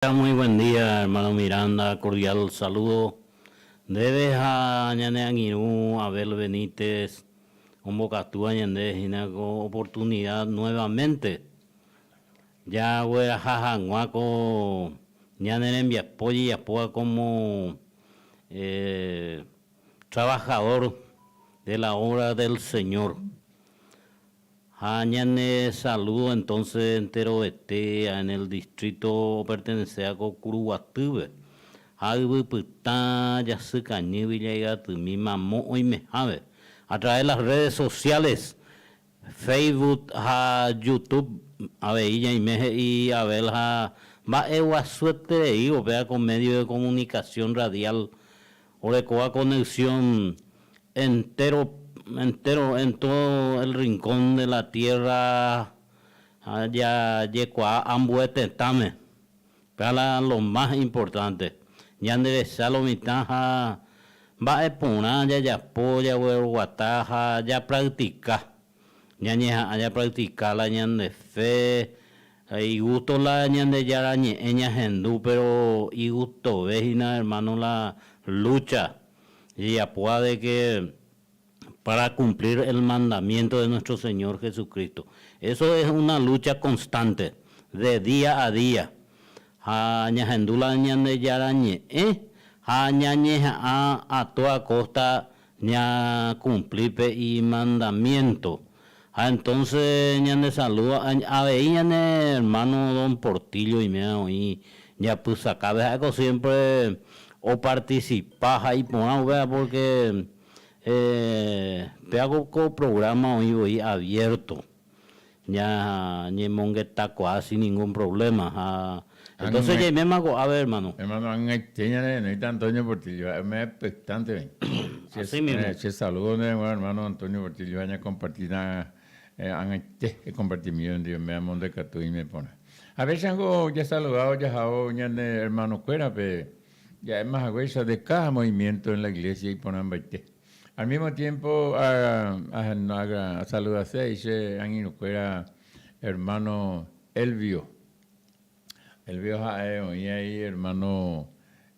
Muy buen día, hermano Miranda, cordial saludo ndéve ha ñane angirũ Abel Benítez ombokatúva ñande hína ko oportunidad nuevamente jagueraha hag̃ua ko ñane rembiapo jejapóva como trabajador de la obra del Señor. Ha ñane saludo entonces enterovete en el distrito opertenecea ko Kuruguatýpe ha Yvypytã Jasykañy Villaigatymi mamo oimeháve a través las redes sociales Facebook ha YouTube avei ñaime he'i Abel ha mba'eguasueterei upéva ko medio de comunicación radial orekóva conexión Entero, entero, en todo el rincón de la tierra ha jajekuaa ambue tetãme. Upéva la lo más importante. Ñanderecha lo mitã ha mba'e porã jajapo, jagueroguata ha japractica. Ñañeha'ã japractica la ñande fe, igusto la Ñandejára ñe'ẽ ñahendu, pero igustove hína hermano la lucha. Jejapóva de que para cumplir el mandamiento de nuestro Señor Jesucristo. Eso es una lucha constante, de día a día. Ha ñahendu la Ñandejára ñe'ẽ ha ñañeha'ã a toda costa ñacumpli pe imandamiento. Ha entonces ñande saluda avei ñane hermano don Portillo oiméva oĩ japysakápe ha'éko siempre oparticipa ha iporã upéva porque péva ko programa oĩ voi abierto ñañemongetakuaa sin ningún problema ha entonces jaiméma ko'ápe hermano. Hermano ag̃aite ñanerenóita Antonio Portillo ha'e oime expectante oĩ. Así mismo. Che saludo ndéve g̃uarã hermano Antonio Portillo ha ñakompartíta ag̃aite ekompartimi nendive oime amo ndekatu ime porã. Ha péichango jasaludávo jahávo ñane hermano-kuérape ja'éma haguéicha de cada movimiento en la iglesia iporãmbaite. Al mismo tiempo asaludase ahí che angirũkuéra hermano Elvio. Elvio ha'e oĩ ahí hermano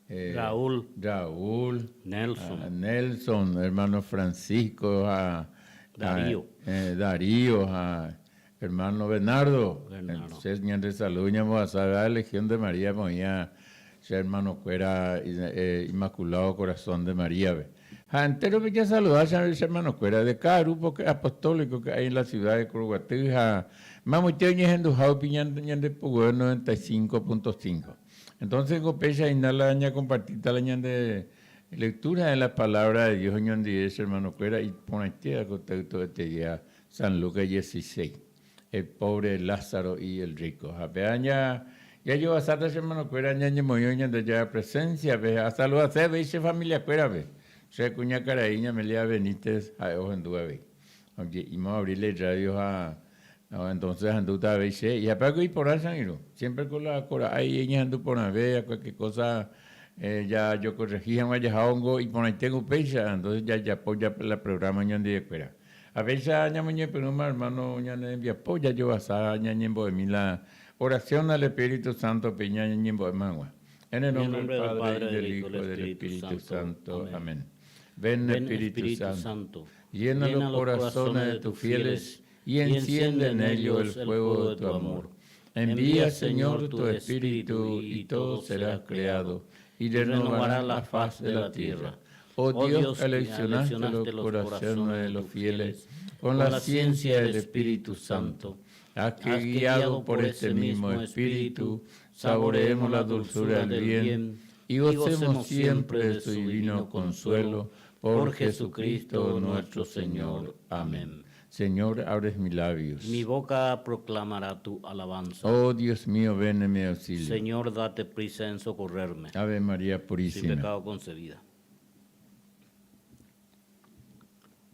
Raúl, Raúl, Nelson, Nelson, hermano Francisco ha Darío, Darío ha hermano Bernardo. Che ñande saludo ñambohasa Legión de María oĩva che hermano-kuéra Inmaculado Corazón de María-pe. Ha entérope jasaluda che hermano-kuéra de cada grupo apostólico que hay en la ciudad de Kuruguaty ha mamoite oñehenduha rupi ñande Pugoe 95.5. Entonces ko péicha hína la ñakompartíta la ñande lectura de la palabra de Dios oñondive che hermano-kuéra iporãitéva ko texto eteguia San Lucas 16, el pobre Lázaro y el rico. Ha péva jajovasáta che hermano-kuéra ñañemoĩvo Ñandejára presencia-pe ha asaludase avei che familia-kuérape, che kuñakarai Ñamelia Benítez ha'e ohendu avei. Oje'íma oabrirle radio ha entonces ahendúta avei che. Y ha péva ko iporã che angirũ, siempre ko la kora'ái ñahendu porãve ha cualquier cosa jajokorrehi hag̃ua jahávo iporãite upéicha, entonces jajapo la programa ñandivekuéra. Ha péicha ñamoñepyrũma hermano ñane rembiapo jajovasa ñañembo'emi la oración al Espíritu Santo-pe ñañembo'éma hag̃ua. En el nombre del Padre, y del Hijo, y del Espíritu Santo. Amén. Ven, Espíritu Santo, llena los corazones de tus fieles y enciende en ellos el fuego de tu amor. Envía, Señor, tu Espíritu y todo será creado y renovará la faz de la tierra. Oh Dios, que aleccionaste los corazones de los fieles con la ciencia del Espíritu Santo, haz que guiado por este mismo Espíritu saboreemos la dulzura del bien y gocemos siempre de su divino consuelo por Jesucristo nuestro Señor. Amén. Señor, abres mis labios. Mi boca proclamará tu alabanza. Oh Dios mío, ven en mi auxilio. Señor, date prisa en socorrerme. Ave María Purísima. Sin pecado concebida.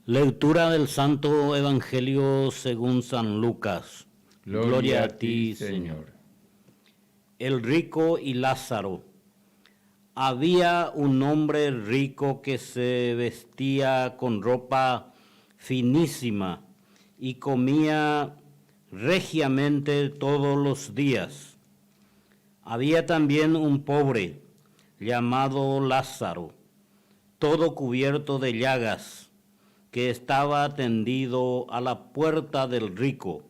Lectura del Santo Evangelio según San Lucas. Gloria a ti, Señor. El rico y Lázaro. Había un hombre rico que se vestía con ropa finísima y comía regiamente todos los días. Había también un pobre llamado Lázaro, todo cubierto de llagas, que estaba tendido a la puerta del rico.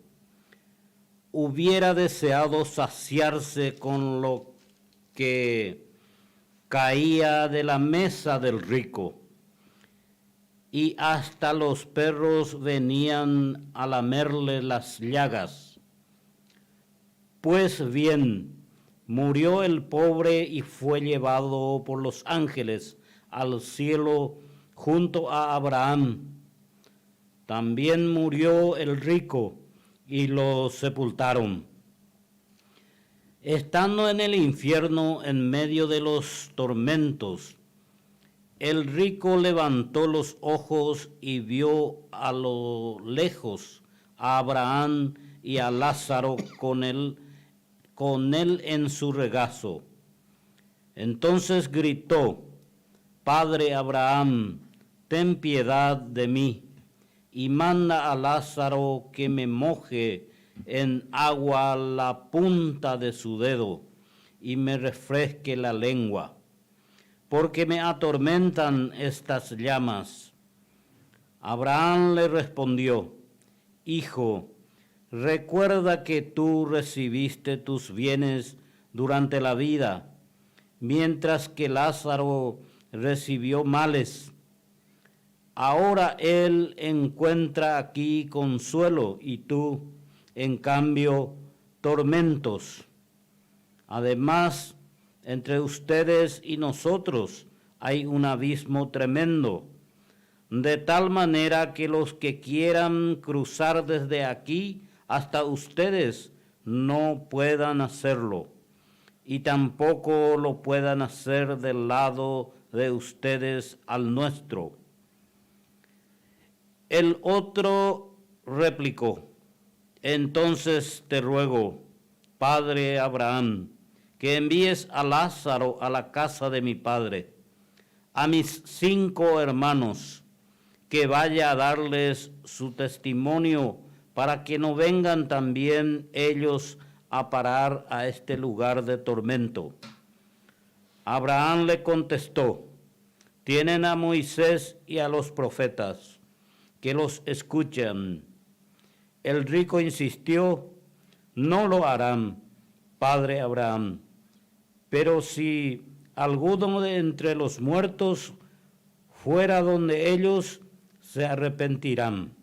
Hubiera deseado saciarse con lo que caía de la mesa del rico, y hasta los perros venían a lamerle las llagas. Pues bien, murió el pobre y fue llevado por los ángeles al cielo junto a Abraham. También murió el rico y lo sepultaron. Estando en el infierno en medio de los tormentos, el rico levantó los ojos y vio a lo lejos a Abraham y a Lázaro con él, con él en su regazo. Entonces gritó, Padre Abraham, ten piedad de mí, y manda a Lázaro que me moje en agua la punta de su dedo y me refresque la lengua, porque me atormentan estas llamas. Abraham le respondió, Hijo, recuerda que tú recibiste tus bienes durante la vida, mientras que Lázaro recibió males. Ahora él encuentra aquí consuelo y tú, en cambio, tormentos. Además, entre ustedes y nosotros hay un abismo tremendo, de tal manera que los que quieran cruzar desde aquí hasta ustedes no puedan hacerlo, y tampoco lo puedan hacer del lado de ustedes al nuestro. El otro replicó, Entonces te ruego, padre Abraham, que envíes a Lázaro a la casa de mi padre, a mis cinco hermanos, que vaya a darles su testimonio para que no vengan también ellos a parar a este lugar de tormento. Abraham le contestó, tienen a Moisés y a los profetas, que los escuchen. El rico insistió, no lo harán, padre Abraham, pero si alguno de entre los muertos fuera donde ellos, se arrepentirán.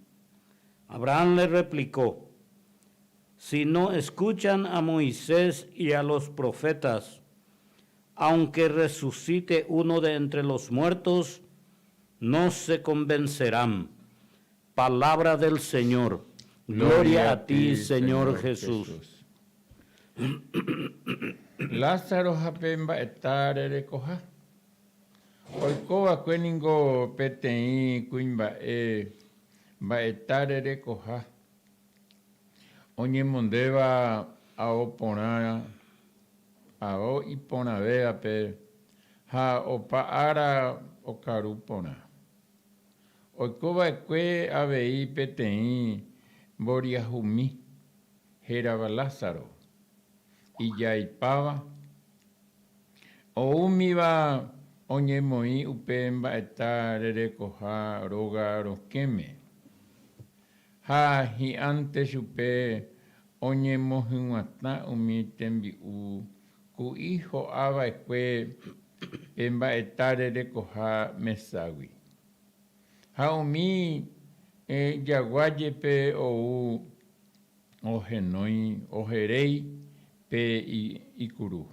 Abraham le replicó, Si no escuchan a Moisés y a los profetas, aunque resucite uno de entre los muertos, no se convencerán. Palabra del Señor. Gloria a ti, Señor Jesús. Lázaro ha pe mba'eta rerekoha. Oiko va'ekue ningo peteĩ kuimba'e mba'eta rerekoha, oñemondéva ao porã, ao iporãvévape ha opa ára okaru porã. Oiko va'ekue avei peteĩ mboriahumi hérava Lázaro, ijaipáva. Oúmiva oñemoĩ upe mba'eta rerekoha róga rokẽme, ha hi'ãnte chupe oñemohyg̃uatã umi tembi'u ku'i ho'a va'ekue pe mba'eta rerekoha meságui. Ha umi jagua jepe ou ohenói oheréi pe ikuru.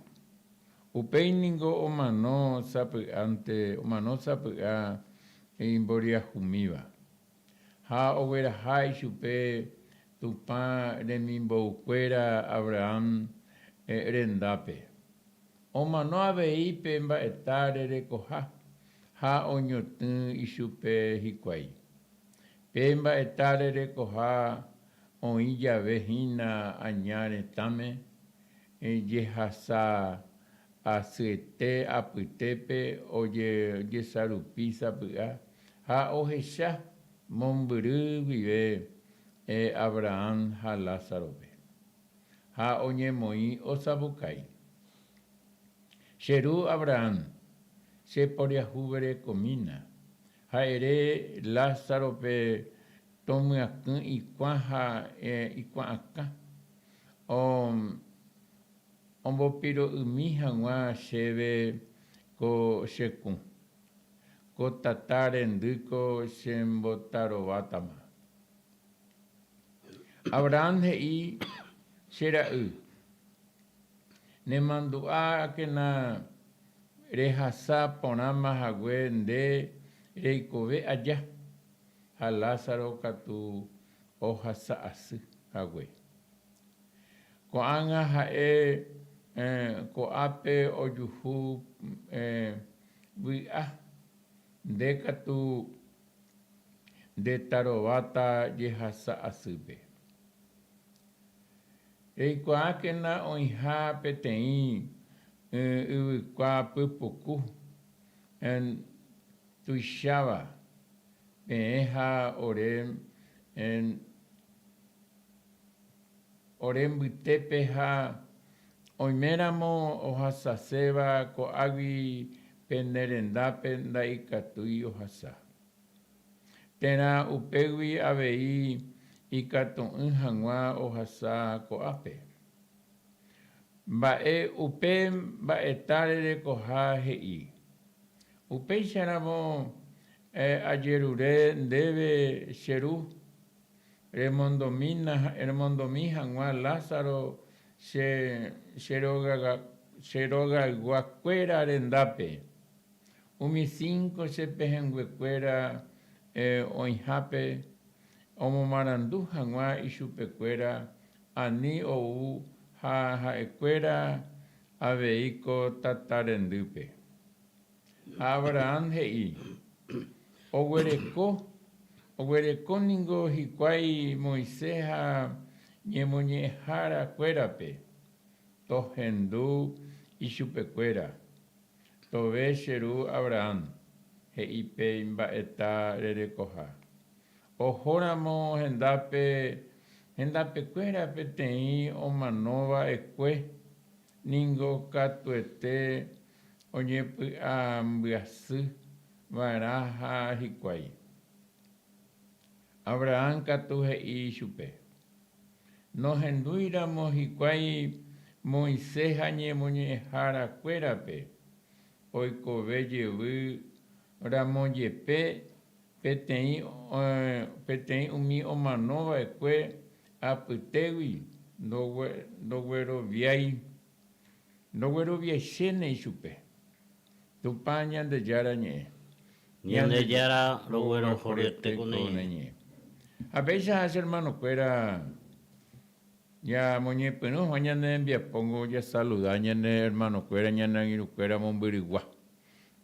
Upéi ningo omano sapy'ánte, omano sapy'a imboriahumíva, ha ogueraha ichupe Tupã remimboukuéra Abraham rendápe. Omano avei pe mba'eta rerekoha ha oñotỹ ichupe hikuái. Pe mba'eta rerekoha oĩ jave hína aña retãme, jehasa asyete apytépe ojesarupi sapy'a ha ohecha mombyry guive Abraham ha Lázarope, ha oñemoĩ osapukái. Che ru Abraham, che poriahuverekomína, ha ere Lázarope tomyakỹ ikuã ha ikuã akã, ombopiro'ymi hag̃ua chéve ko che kũ. Ko tata rendýko chembotarovátama. Abraham he'i, Che ra'y, nemandu'ákena rehasa porãma hague nde reikove aja, ha Lázaro katu ohasa asy hague. Ko'ág̃a ha'e ko'ápe ojuhu vy'a, nde katu ndetarováta jehasa asýpe. Reikuaákena oĩha peteĩ yvykua pypuku tuicháva peẽ ha ore Ore mbytépe ha oiméramo ohasaséva ko'águi pene rendápe ndaikatúi ohasa. Térã upégui avei ikatu'ỹ hag̃ua ohasa ko'ápe. Mba'e upe mba'eta rerekoha he'i. Upéicharamo ajerure ndéve che ru, Remondomína, remondomi hag̃ua Lázaro che, che róga, che rogayguakuéra rendápe, umi cinco che pehẽnguekuéra oĩhápe, omomarandu hag̃ua ichupekuéra ani ou ha ha'ekuéra avei ko tata rendýpe. Ha Abraham he'i, Oguereko, oguereko ningo hikuái Moisés ha ñemoñe'ẽhára kuérape, tohendu ichupekuéra. Tove che ru Abraham, he'i pe imba'eta rerekoha. Oho ramo hendápe, hendapekuéra peteĩ omano va'ekue ningo katuete oñepy'ambyasy va'erãha hikuái. Abraham katu he'i ichupe, Nohendúi ramo hikuái Moisés ha ñemoñe'ẽhára kuérape, oikove jevy ramo jepe peteĩ peteĩ umi omano va'ekue apytégui ndogueroviái Ndogueroviaichéne ichupe. Tupã Ñandejára ñe'ẽ. Ñandejára roguerohoryete ko ne ñe'ẽ. Ha péicha che hermano-kuéra, ñamoñepyrũ hag̃ua ñane rembiapóngo jasaluda ñane hermano-kuéra, ñane angirũkuéra mombyrygua,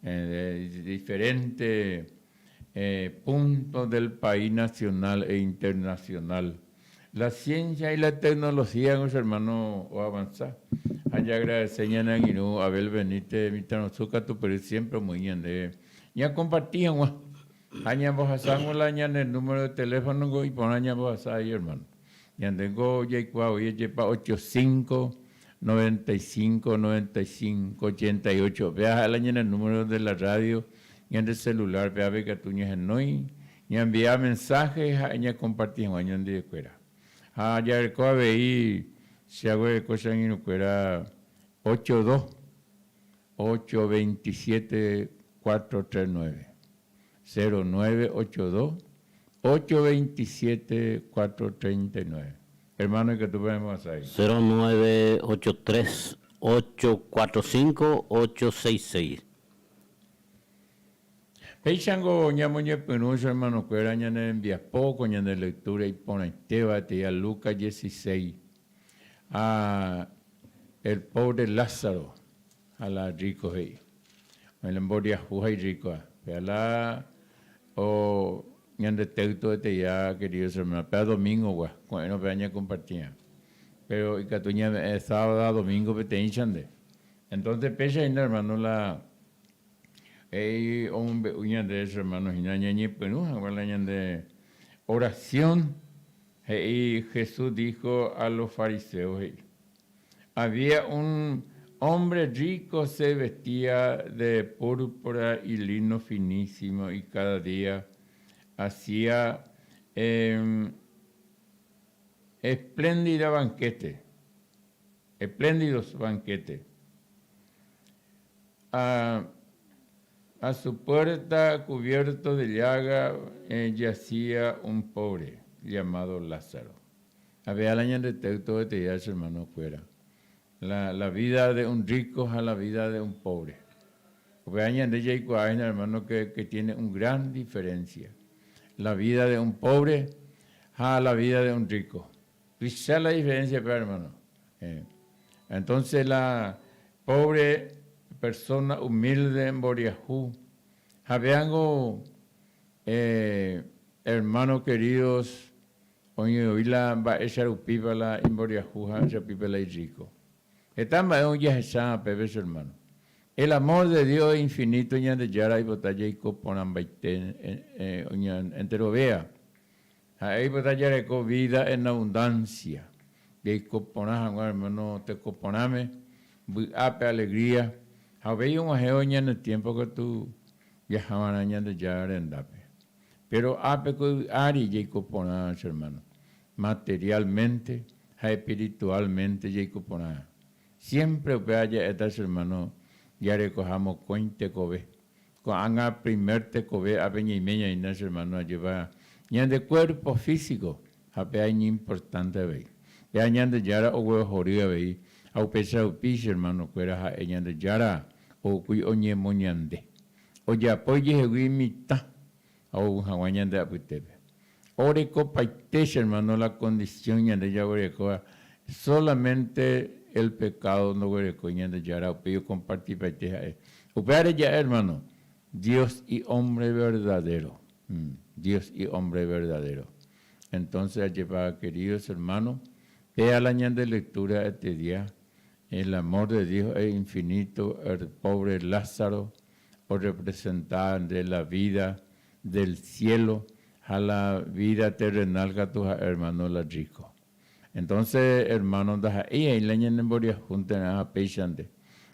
de diferente punto del país nacional e internacional. La ciencia y la tecnología, che hermano, oavanza. Ha jaagradece ñane angirũ Abel Benítez mitãrusu katupyry siempre omoĩ ñande ñakomparti hag̃ua. Ha ñambohasávo la ñane número de teléfono niko iporã ñambohasa ahí, hermano. Ñandéngo jaikuaa voi ejepa ocho cinco, noventa y cinco, noventa y cinco, ochenta y ocho. Péva ha'e la ñane número de la radio, ñande celular pévape ikatu ñahenói, ñaenvia mensaje ha ñakomparti hag̃ua ñandivekuéra. Ha jareko avei che aguereko che angirũkuéra ocho dos, ocho veintisiete, cuatro tres nueve. Cero nueve ocho dos, ocho veintisiete, cuatro treinta y nueve. Hermano ikatu penemoasãi. Cero nueve ocho tres, ocho cuatro cinco, ocho seis seis. Péichango ñamoñepyrũ che hermanokuéra ñane rembiapo ko ñande lectura iporãitéva eteia Lucas dieciséis ha el pobre Lázaro ha la rico he'i. Oĩ la mboriahu ha irríkoa. Péa la o ñande téyto eteia queridos hermanos. Péa domingo-gua, ko'ẽrõ péa ñakompartiã. Péro ikatu ñame'ẽ sábado ha domingo peteĩchante. Entonces péicha hína hermano la he'i omombe'u ñande hermano hína ñañepyrũ hag̃ua la ñande oración. He'i Jesús dijo a los fariseos he'i. Había un. hombre rico se vestía de púrpura y lino finísimo y cada día hacía eh, espléndida banquete, espléndidos banquetes. A, a su puerta, cubierto de llaga, eh, yacía un pobre llamado Lázaro. A ver, al año de todo este hermano, fuera. La, la vida de un rico a la vida de un pobre. Hermano, que, que tiene una gran diferencia. La vida de un pobre a la vida de un rico. Quizá la diferencia, pero hermano. Eh, entonces la pobre persona humilde en Boriajú, Javeango, eh, hermanos queridos, hoy la mba'éicha la imboriahu ha la rico. Heta mba'e ojehecha peve hermano. El amor de Dios es infinito Ñandejára oipota jaiko porãmbaite enterovea. Ha'e oipota jareko vida en abundancia. Jaiko porã hag̃ua hermano teko porãme, vy'ápe alegría. Ha upéi og̃uahẽvo ñane tiempo katu jahava'erã Ñandejára rendápe. Pero ápe ko yvy ári jaiko porã che hermano. Materialmente ha espiritualmente jaiko porã. Siempre upéva ja'éta che hermano jarekoha mokõi tekove. Ko'ág̃a primer tekove ápe ñaime ñaína che hermano ajépa ñande cuerpo físico ha péva iñimportante avei. Péva Ñandejára oguerohory avei ha upéicha rupi che hermano-kuéra ha'e Ñandejára okúi oñemoñande. Ojapo ijehegui mitã ha ou hag̃ua ñande apytépe. Orekopaite che hermano la condición ñande jaguerekóva solamente el pecado ndoguerekói Ñandejára upéi okompartipaite ha'e. Upévare ja'e hermano, Dios y hombre verdadero. Dios y hombre verdadero. Entonces ajépa queridos hermanos, péa la ñande lectura este día, el amor de Dios es infinito, el pobre Lázaro orepresenta de la vida del cielo a la vida terrenal katu ha hermano la rico. Entonces, hermano, ndaha'éi ahí la ñane mboriahu térã péichante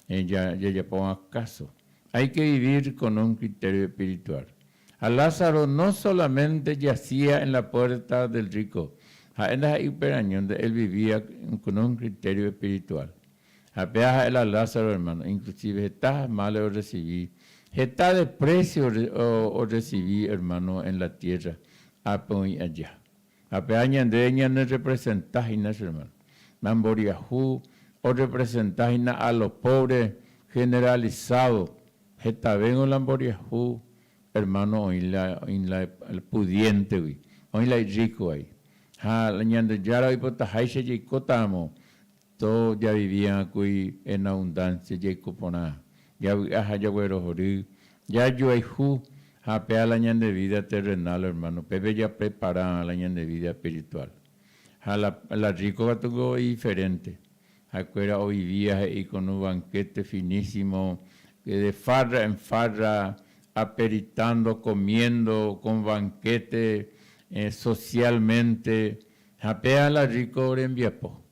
jajapo caso. Hay que vivir con un criterio espiritual. A Lázaro no solamente yacía en la puerta del rico, ha'e ndaha'éi upérañónte él vivía con un criterio espiritual. Ha péa ha'e la Lázaro, hermano, inclusive heta males orecibí, heta desprecio orecibí, hermano, en la tierra, ápe oĩ aja. Ha péa ñande ñane representa hína, hermano. Mboriahu orepresenta hína a los pobres generalizado. Hetavéngo la mboriahu, hermano, oĩ la, oĩ la el pudiente gui, oĩ la rico ahí. Ha Ñandejára oipotaháicha jaikótamo, todo ya vivía kui en abundancia jaiko porã. Javy'a ha jaguerohory, jajoayhu ha péa la ñande vida terrenal, hermano. Pépe ya prepara la ñande vida espiritual. Ha la, la rico katu diferente. Ha'ekuéra ovivía he'i con un banquete finísimo, de farra en farra, aperitando, comiendo, con banquete eh, socialmente. Ha péa la rico rembiapo.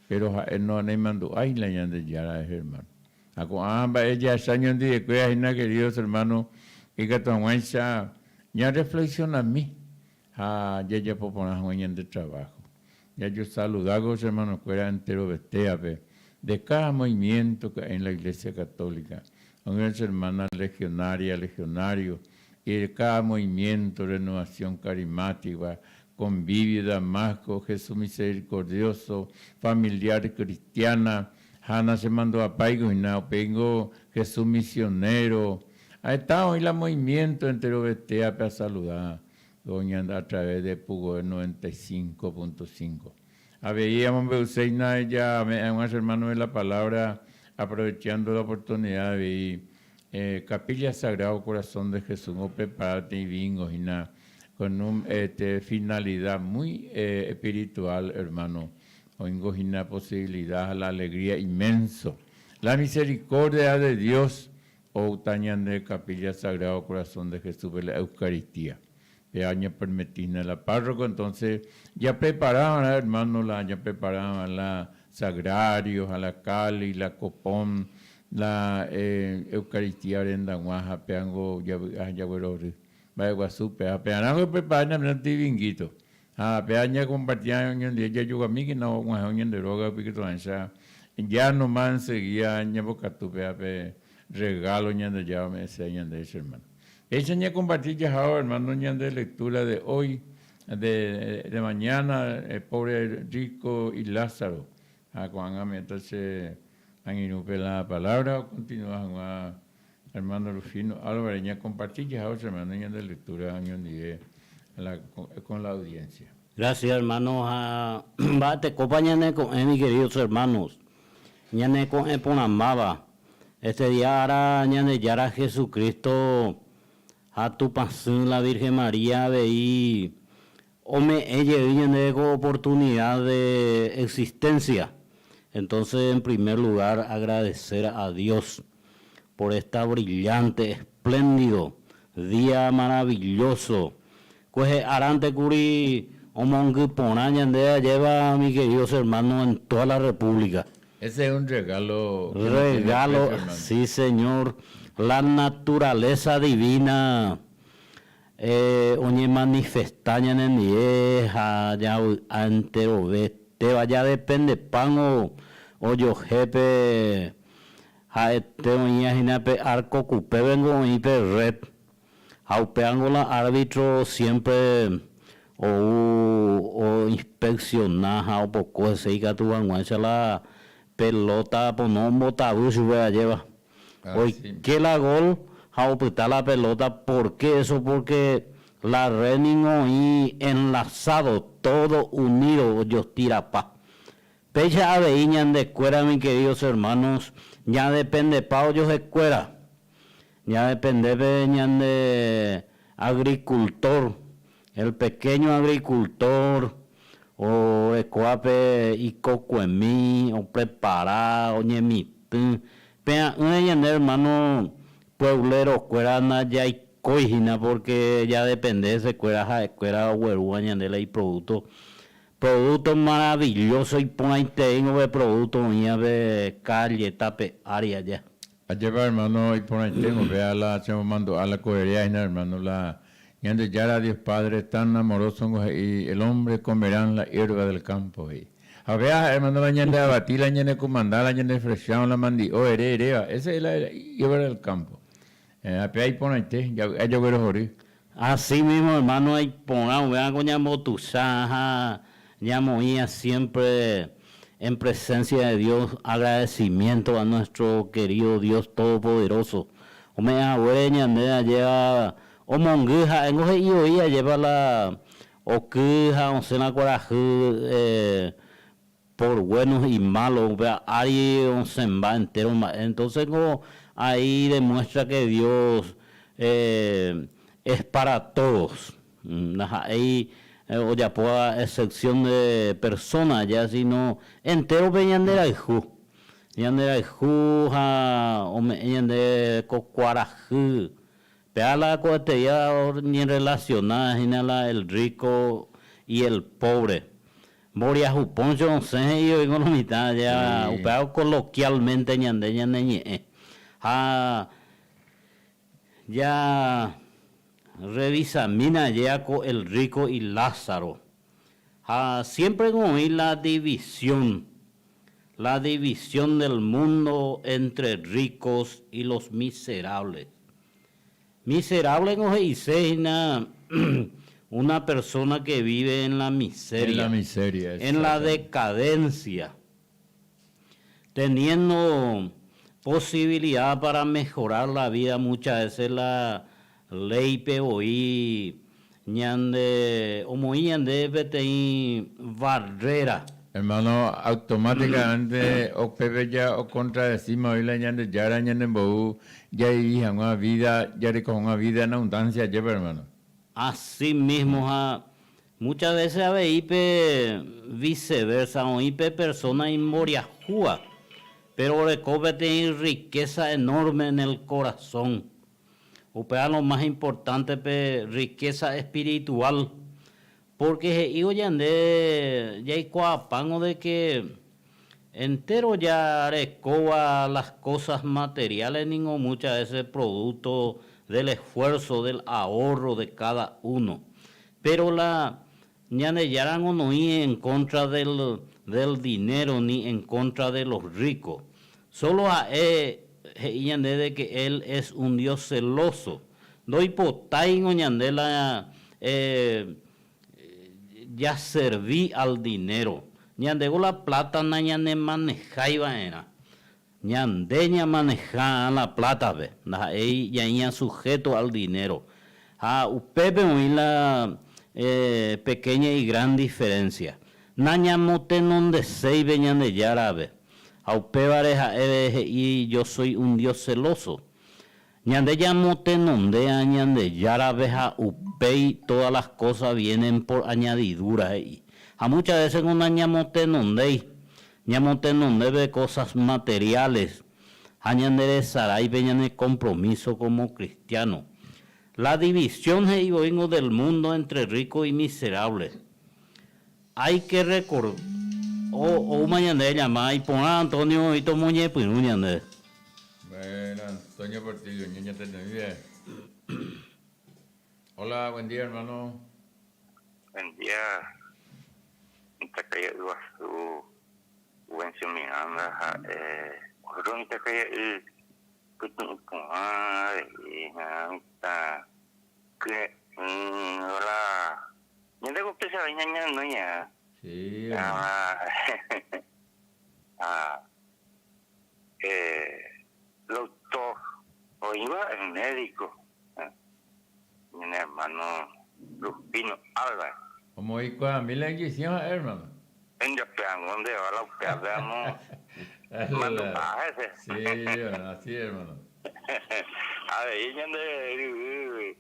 Pero ha'e no naimandu'ái la Ñandejára hermano. Ha ko'ã mba'e jahecha ñandivekuéra hína queridos hermanos ikatu hag̃uáicha ñareflexionami ha jajapo porã hag̃ua ñande trabajo. Jajosaludáko che hermano-kuéra enterovetéape de cada movimiento que hay en la Iglesia Católica. Oĩ che hermana legionaria, legionario, y de cada movimiento, renovación carismática, convivio Damasco, Jesús misericordioso, familiar cristiana, Hanna se mandó a Paigo y pengo Jesús misionero. Ahí está hoy la movimiento enterovetéape a saludar, doña a través de Pugo 95.5. A veíamos ya me hermano de la palabra, aprovechando la oportunidad de eh, Capilla Sagrado Corazón de Jesús, o preparate y bingo, y na, con una este, finalidad muy eh, espiritual, hermano. Oingo una posibilidad, la alegría inmenso. La misericordia de Dios, o de Capilla Sagrado Corazón de Jesús, la Eucaristía. Año permitina la párroco, entonces ya preparaban, hermano, la, ya preparaban la Sagrario ha la Cáliz, la Copón, la Eucaristía rendag̃ua ha péango javy'a ha jaguerohory. Mba'eguasúpe ha pearãngo oprepara ñande tivinguito. Ha péa ñakompartia oñondive jajugamíkena og̃uahẽ ñande rógape ikatuhag̃uáicha ja noma enseguida ñambokatu péa pe regalo Ñandejára ome'ẽséva ñandéve che hermano. Péicha ñakomparti jahávo hermano ñande lectura de hoy, de, de mañana, el pobre rico y Lázaro. Ha ko'ág̃a ame'ẽta che angirũpe la palabra okontinua hag̃ua hermano Rufino Álvarez. Ñakomparti jahávo che hermano ñande lectura oñondive la, con la audiencia. Gracias hermano ha mba'etekópa ñaneko'ẽ mi queridos hermanos, ñaneko'ẽ porãmbáva este día ára Ñandejára Jesucristo ha Tupãsy la Virgen María avei ome'ẽ jey ñandéve ko oportunidad de existencia. Entonces en primer lugar agradecer a Dios por esta brillante, espléndido día maravilloso. Kuehe árante kuri omongy porã ñande ajéva mi queridos hermanos en toda la República. Ese es un regalo que no tiene Regalo, precio, hermano. sí señor, la naturaleza divina oñemanifesta ñanendie ha javy'a enterovetéva, jadependepángo ojohépe ha'ete oĩva hína pe arco kupépengo oĩ pe red ha upévango la árbitro siempre ou oinspecciona ha opoko hese ikatu hag̃uáicha la pelota pono ombotavy chupe ajéva. Oike la gol ha opyta la pelota, por qué eso? Porque la red ningo oĩ enlazado, todo unido ojostirapa. Péicha avei ñandekuéra mi queridos hermanos, ñadependepa ojohekuéra. Ñadepende pe ñande agricultor, el pequeño agricultor orekóva pe ikokuemi, oprepara, oñemitỹ. Pea'ỹre ñande hermano pueblero-kuéra ndajaikói hína porque jadepende hesekuéra ha'ekuéra oguerúva ñande la iproducto. Producto maravilloso iporãiteíngo pe producto oĩva pe calle, tape ári aja. Ajépa hermano iporãiténgo péa la che momandu'a la koerea hína hermano la Ñandejára Dios Padre tan amoroso ngo he'i el hombre comerá en la hierba del campo he'i. Ha péa ha'e hermano la ñande avati la ñane kumanda la ñane freshão la mandi'o ere eréva ese es la hierba del campo. Ha péa iporãite javy'a jaguerohory. Así mismo hermano iporã upéva ko ñambotuicha ha ñamoĩva siempre en presencia de Dios agradecimiento a nuestro querido Dios Todopoderoso ome'ẽ haguére ñande ajéva omongy ha'éngo he'i voi ajépa la oky ha osẽ la kuarahy por buenos y malos upéva ári osẽmba entero mba'e entonces ko ahí demuestra que Dios es para todos ndaha'éi ojapóva excepción de persona ja sino entérope ñanderayhu ñanderayhu ha ome'ẽ ñande ko kuarahy Péa la ko'eteia oñerrelaciona hína la el rico y el pobre. Mboriahu Póncho osẽ he'i oĩko lo mitã ja upéva coloquialmente ñande ñane ñe'ẽ. Ha ja revisamína ajéa ko el rico y Lázaro. Ha siempre oĩ la división, la división del mundo entre ricos y los miserables. Miserable ngo he'ise hína una persona que vive en la miseria, En la miseria, en la exactamente. decadencia, teniendo posibilidad para mejorar la vida muchas veces la ley-pe voi ñande omoĩ ñande peteĩ barrera. Hermano, automáticamente upépe ja ocontradecima oĩ la Ñandejára ñanembou javivi hag̃ua vida, jareko hag̃ua vida en abundancia, ajépa hermano? Así mismo ha muchas veces avei pe viceversa, oĩ pe persona imboriahúva, pero oreko peteĩ riqueza enorme en el corazón. Upéva lo más importante pe riqueza espiritual, porque he'ívo ñande jaikuaapángo de que. Entero jarekóva las cosas materiales ningo muchas veces producto del esfuerzo, del ahorro de cada uno. Pero la Ñandejárango noĩ en contra del del dinero ni en contra de los ricos. Solo ha'e he'i ñandéve que él es un Dios celoso. Ndoipotáingo ñande la jaservi al dinero. Ñandévo la plata nañanemanejái va'erã. Ñande ñamaneja la plata-pe, ndaha'éi ñaĩa sujeto al dinero. Ha upépe oĩ la pequeña y gran diferencia. Nañamotenondeséipe Ñandejárape. Ha upévare ha'e he'i yo soy un Dios celoso. Ñande ñamotenondea Ñandejárape ha upéi todas las cosas vienen por añadidura, he'i. Ha muchas veces ko nañamotenondéi, ñamotenonde pe cosas materiales ha ñanderesarái pe ñane compromiso como cristiano. La división he'i voíngo del mundo entre ricos y miserables. Hay que recordar, oúma ñandéve llamada iporã Antonio oĩ tomoñepyrũ ñandéve. Bueno, Antonio Portillo, ñaña te Hola, buen día, hermano. Buen día. Mitãkaria'y guasu Juvencio Miranda ha'e oro mitãkaria'y pytu'u porã avei ha mitã kyre'ỹ la ñande ko péicha oĩ ñañanói ha. Sí, hermano. Ha doctor oĩva el médico ñane hermano Rufino Álvarez. Omoĩkuaami la inyección ha'e, hermano. Enjapeango ndéva la upéape amo mandu'a hese. Sí, hermano, así es, hermano. Avei ñande ryvy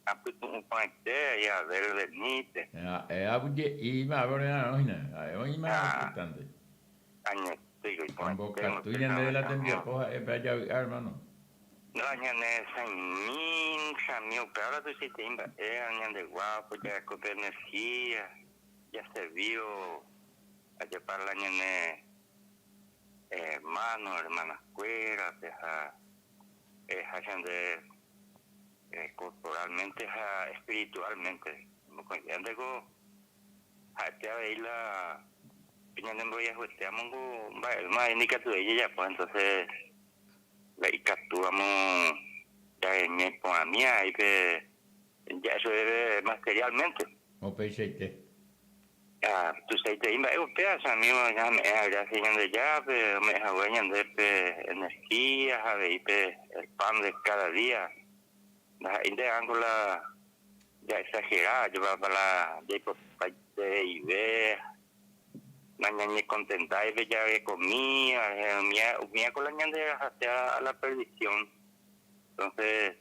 apytu'ũ porãite Abel Benítez. Ha'e avuje'íma ave orerarõ hína, ha'e oĩma importante. Añete Ombokatu ñandéve la tembiapo ha'e pe ajavy'a, hermano. No, ñane saimi, sami upéva la tuichaitei mba'e ñande guapo, jareko pe energía, jaservívo ajépa la ñane hermano, hermana-kuérape ha ha ñande corporalmente ha espiritualmente. Mokõive ndéko ha'ete avei la ñane mboriahuete amongo mba'éma ndikatuvéi jajapo, entonces la ikatúramo ñañeporãmi avei pe ja'e materialmente. Upeichaite. Ah, tuichaitei mba'e upéva che amigo ñame'ẽ gracias Ñandejárape ome'ẽ hague ñandépe energía ha avei pe el pan de cada día. Ndaha'éinte ángo la ja exagera jepapa la jaipotaitereive nañañecontentái pe jarekomi umía ko la ñande hacia a la perdición. Entonces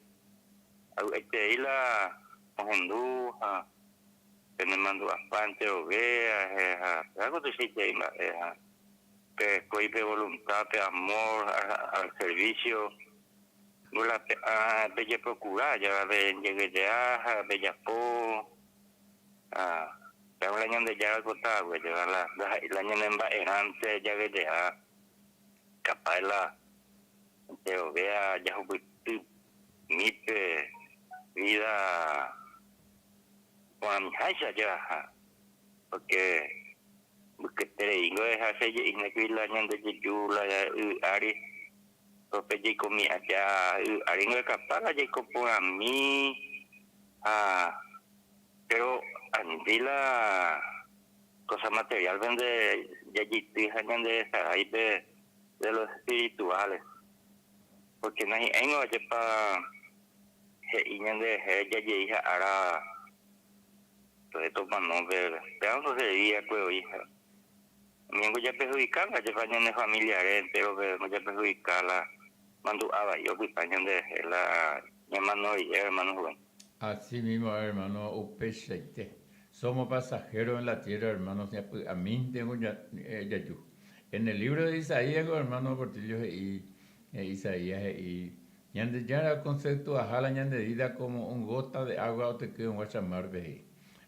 avy'aitei la ohendu ha penemandu'apa enterove ha algo tuichaitei mba'e ha pe pe voluntad, pe amor al servicio la pejeprocura ya pejeguetea ha pejapo ha la Ñandejára oipotágui la la ñanemba'erãnte jaguetea capaz la enterove jahupyty pe vida porãmiháicha jaha porque mbyketerei je'ína la ñande jeju la y ári pe jaikomi aja y ári capaz la jaiko porãmi ha pero andy la cosa material vende jajeity ha ñande saráipe de los espirituales porque nahi'ãingo ajépa he'i ñanderehe jajei ha'ára tomano pe péva sería oĩ amigo japerjudica ajépa ñane familiare entero pe japerjudica la mandu'a vai opyta ñanderehe la ñamano rire hermano Rubén. Así mismo, hermano, upeichaite. Somos pasajeros en la tierra, hermano, a mí tengo yayu. En el libro de Isaías, hermano Portillo, y Isaías, y Ñandejára concepto la ñande vida como un gota de agua o te quedo un guachamar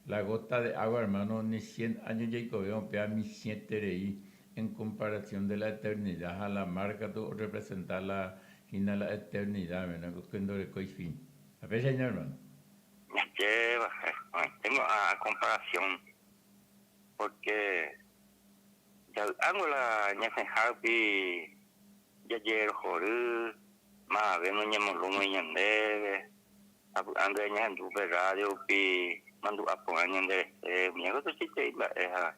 La gota de agua, hermano, ni 100 años jaikove, pea mi siete rei. en comparación de la eternidad ha la mar katu orrepresenta la hína la eternidad, verdad, porque ndorekói fin. Ha péicha hína, hermano. Ñachéva, tengo a comparación, porque javy'ángo la ñasẽhárupi jajerohory, mavave noñemolúmoi ñandéve, Sapy'ánte ñahendu pe radio rupi mandu'a porã ñande rehe, umi algo tuichaiterei mba'e ha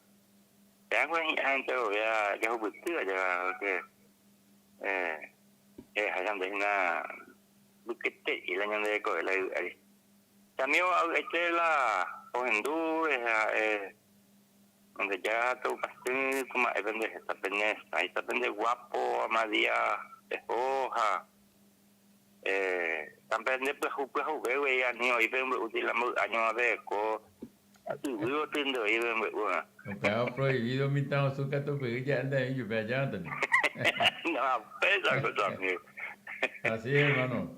péango hi'ã enterovea jahupytýva java porque he'eha ñande hína mbykyte'i la ñande rekove la yvy ári. Che amigo avy'aite la ohendu rehe ha'e Ñandejára toupasy ko mba'e pende heta pene hesãi, pende guapo ama día peho ha Tampe nde pyahu pyahuve guei ani oĩ pe mbe'úti la mboy año aveko yvy gotyo nde oĩ pe mbe'u ha. Upéva oprohibido mitãrusu katupyry ja'e nde oĩ jupe aja, Antonio. No apésa ko che amigo. Así es, hermano.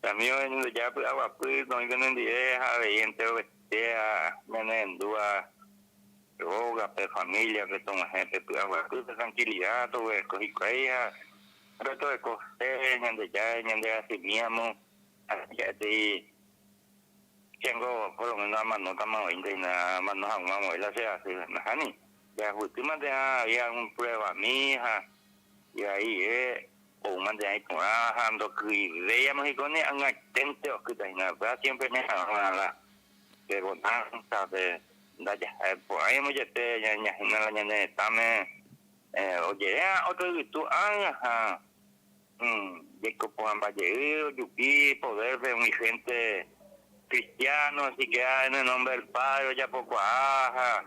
Che amigo Ñandejára py'aguapy noĩ penendive ha avei enterovete ha ñanerendúva rógape, familia-pe tog̃uahẽ pe py'aguapy, pe tranquilidad toguereko hikuái ha Rotoeko che, Ñandejára, ñande rasymíamo, ha ja'etei chéngo por lo menos amanótama oĩnte hína amano hag̃ua voi la che rasy. Nahániri, jahupytýmante ha había algún pruebami ha ivaive oúmante ha iporã ha ndokyivéiamo hikóni ag̃aiténte okýta hína. Upéva siempre ñaha'arõ la pe bonanza, pe ndajaha porãimo jepe ñahína la ñane retãme. Ojeréva ótro yvytu ág̃a ha jaiko porãmba jey ojupi poder-pe umi hénte cristiano, siquiera en el nombre del Padre ojapokuaa ha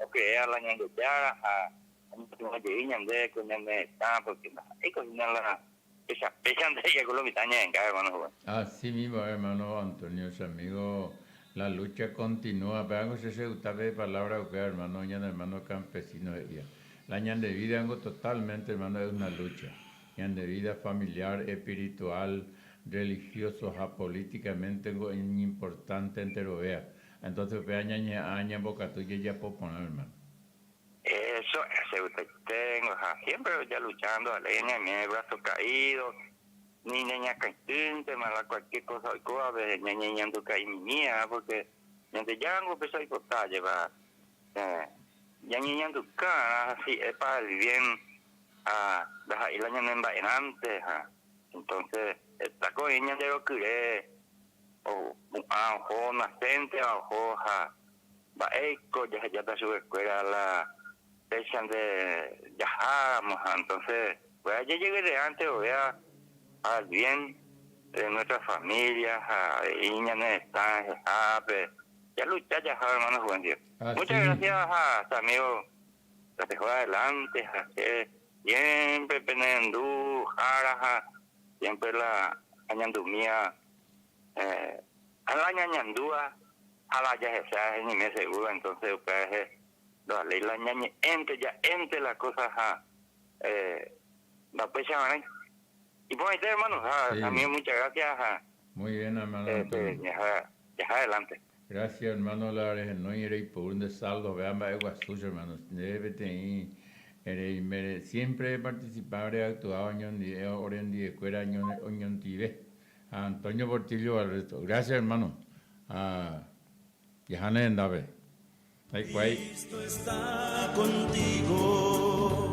ocreea la Ñandejára ha oñepyrũ jey ñande ko ñane retã porque ndaha'éiko hína la péicha péichante jaiko lo mitã ñahenga, hermano Juan. Así mismo, hermano Antonio, che amigo, la lucha continúa, pévango che chegusta pe palabra upéva, hermano, ñane hermano campesino he'íva. La ñande vida niko totalmente, hermano, es una lucha. Ñande vida familiar, espiritual, religioso ha políticamente niko iñimportante enterovéa. Entonces upéva ñañeha'ã ñambokatu jajapo porã, hermano. Eso, che gustaite ha siempre ya luchando, alegre ñaime brazo caído, ni ñañakãitýntema la cualquier cosa oikóva pe ñañeñanduka'imimíva, porque Ñandejára upéicha oipota jeva ñañeñanduka'arã si es para el bien ha ndaha'éi la ñanemba'erãnte ha entonces heta ko oĩ ñande rokyre opu'ã oho nacénteva oho ha mba'éiko jahejáta chupekuéra la péichante jaháramo ha entonces upéva jajeguerreánte ovéva para el bien de nuestra familia ha avei ñane retã rehehápe jalucha jaha hermano Juvencio. Muchas gracias ha che amigo tapeho adelante ha che siempre penerendu hára ha siempre la añandumíva ha la ñañandúva ha la jahecha ñaime seguro entonces upéva rehe ndovaléi la ñañe'ẽnte ja'énte la cosa ha ndapéicha va'erãi. Iporãite hermano ha amigo muchas gracias ha Muy bien hermano Antonio. Jaha adelante. Gracias hermano la rehenói reiporu nde saldo vea mba'e guasu che hermano nde peteĩ reimere siempre reparticipa reactuaba oñondive orendivekuéra oñondive ha Antonio Portillo Barreto gracias hermano ha jaha ne rendápe ndaikuaái. Cristo está contigo.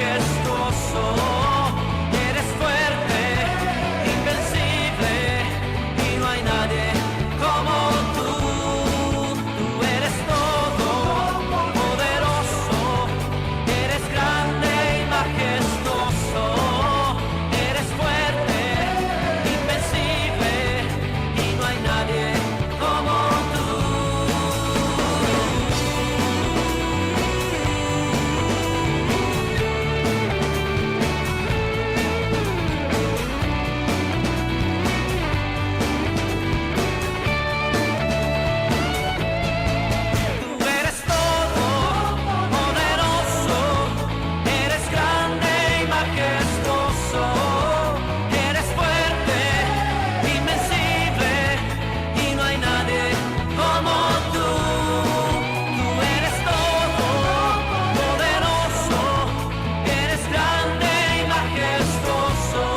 majestuoso, eres fuerte, invencible, y no hay nadie como tú. Tú eres todo poderoso, eres grande y majestuoso, eres fuerte, invencible, y no hay nadie como tú. Tú eres todo poderoso, eres grande y majestuoso, eres fuerte, invencible, y no hay nadie como tú. Tú eres todo poderoso, eres grande y majestuoso,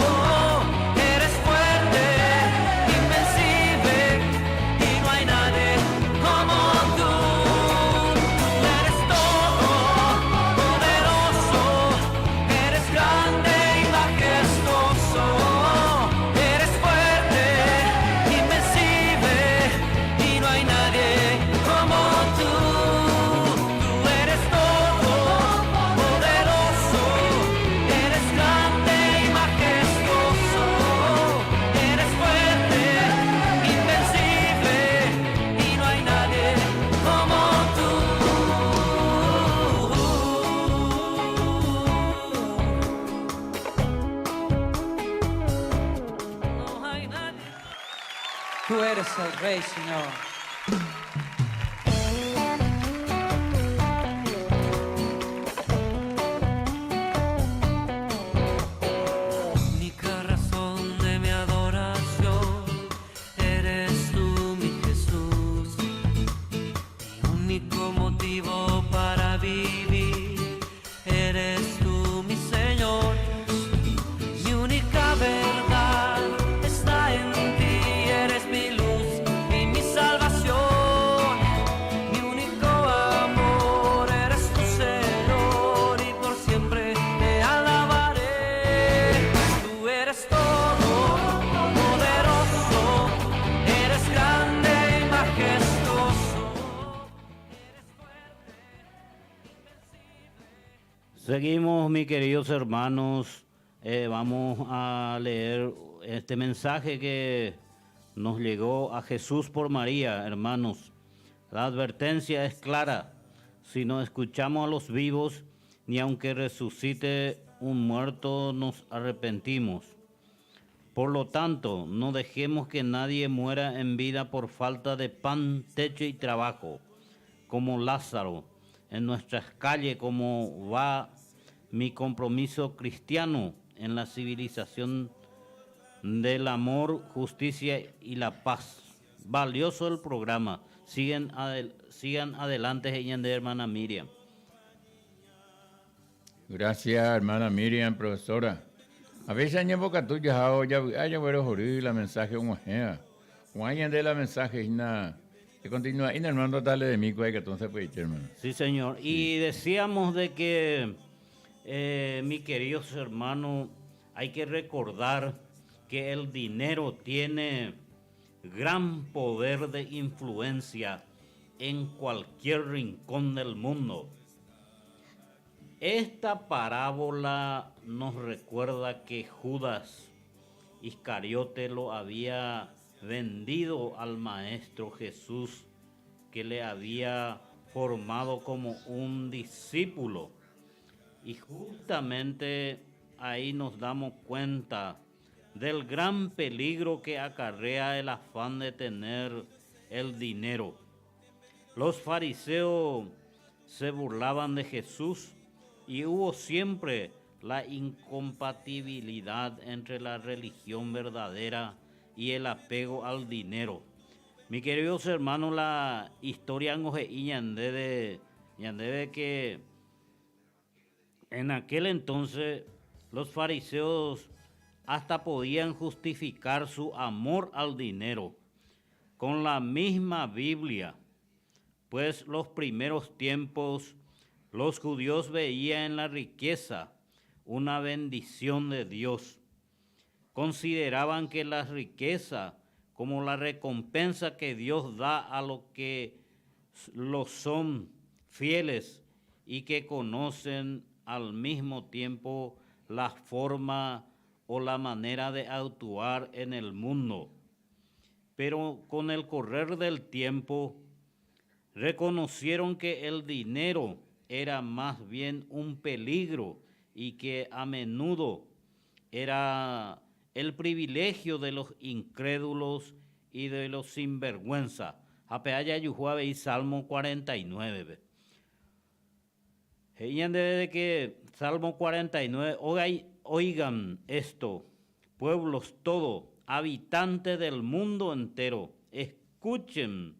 eres fuerte, invencible, y no hay nadie como tú. Tú eres todo poderoso, eres grande y majestuoso, eres fuerte, invencible, y no hay nadie como tú. Tú eres todo poderoso, eres grande y majestuoso, eres fuerte, invencible, y no hay nadie como tú. No hay nadie. Tú eres el Rey, Señor. Única razón de mi adoración eres tú, mi Jesús. Mi único motivo para vivir eres tú, mi Señor. Mi única verdad está en ti, eres mi luz y mi salvación. Mi único amor eres tu Señor y por siempre te alabaré. Tú eres todo poderoso, eres grande y majestuoso. Seguimos, mis queridos hermanos. Vamos a leer este mensaje que nos llegó a Jesús por María, hermanos. La advertencia es clara. Si no escuchamos a los vivos, ni aunque resucite un muerto, nos arrepentimos. Por lo tanto, no dejemos que nadie muera en vida por falta de pan, techo y trabajo, como Lázaro en nuestras calles, como va mi compromiso cristiano en la civilización del amor, justicia y la paz. Valioso el programa. Sigan adelante, de hermana Miriam. Gracias, hermana Miriam, profesora. A veces añembokatu jahávo javy'a jaguerohory la mensaje og̃uahẽva. Og̃uahẽ ñande la mensaje hína. Econtinúa hína, hermano, dale de mí, que entonces puede ir, hermano. Sí, señor. Y decíamos de que, mis queridos hermanos, hay que recordar que el dinero tiene gran poder de influencia en cualquier rincón del mundo. Esta parábola nos recuerda que Judas Iscariote lo había vendido al Maestro Jesús, que le había formado como un discípulo. Y justamente ahí nos damos cuenta del gran peligro que acarrea el afán de tener el dinero. Los fariseos se burlaban de Jesús y hubo siempre la incompatibilidad entre la religión verdadera y el apego al dinero. Mi queridos hermanos, la historia he'i ñandéve que en aquel entonces los fariseos hasta podían justificar su amor al dinero con la misma Biblia, pues los primeros tiempos los judíos veían en la riqueza una bendición de Dios. Consideraban que la riqueza como la recompensa que Dios da a los que lo son fieles y que conocen al mismo tiempo la forma o la manera de actuar en el mundo. Pero con el correr del tiempo reconocieron que el dinero era más bien un peligro y que a menudo era el privilegio de los incrédulos y de los sinvergüenza. Ha pe jajuhu avei Salmo 49-pe. He'i ñandéve de que Salmo 49, Oigan esto, pueblos todo, habitantes del mundo entero, escuchen,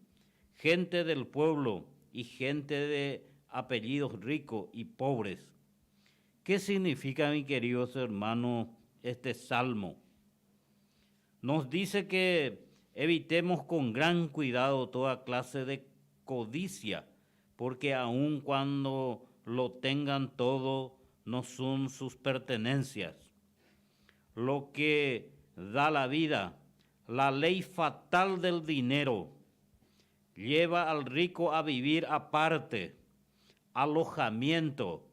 gente del pueblo y gente de apellidos ricos y pobres. ¿Qué significa, mi queridos hermanos, este salmo? Nos dice que evitemos con gran cuidado toda clase de codicia, porque aun cuando lo tengan todo, no son sus pertenencias. Lo que da la vida, la ley fatal del dinero, lleva al rico a vivir aparte, alojamiento.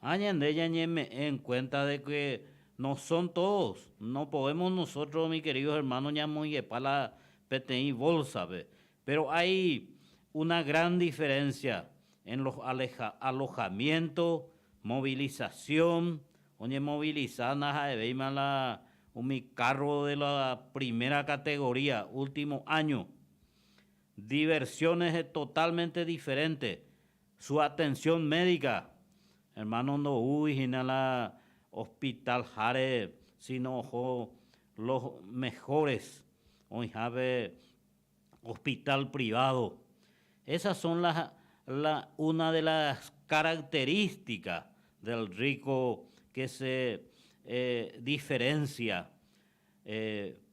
Ha ñande ñañeme'ẽ en cuenta de que no son todos, no podemos nosotros, mis queridos hermanos, ñamoingepa la peteĩ bolsa-pe. Pero hay una gran diferencia en los alojamientos, movilización, oñemovilisa ndaha'evéima la umi carro de la primera categoría, último año. Diversiones totalmente diferentes. Su atención médica, hermano ndoúi hína la hospital háre, sino oho los mejores oĩhápe hospital privado. Esas son las la una de las características del rico que se diferencia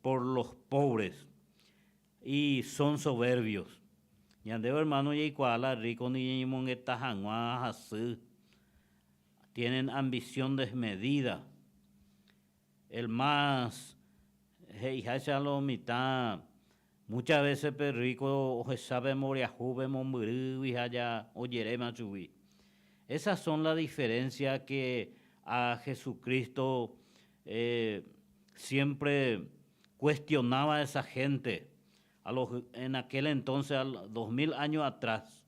por los pobres y son soberbios. Ñandéve hermano jaikuaa la rico ni ñañemongeta hag̃ua hasy, tienen ambición desmedida. El más he'iháicha lo mitã, muchas veces pe rico ohecha pe mboriahu pe mombyrýgui ha ja ojeréma chugui. Esas son la diferencia que a Jesucristo siempre cuestionaba a esa gente a los en aquel entonces, al 2000 años atrás.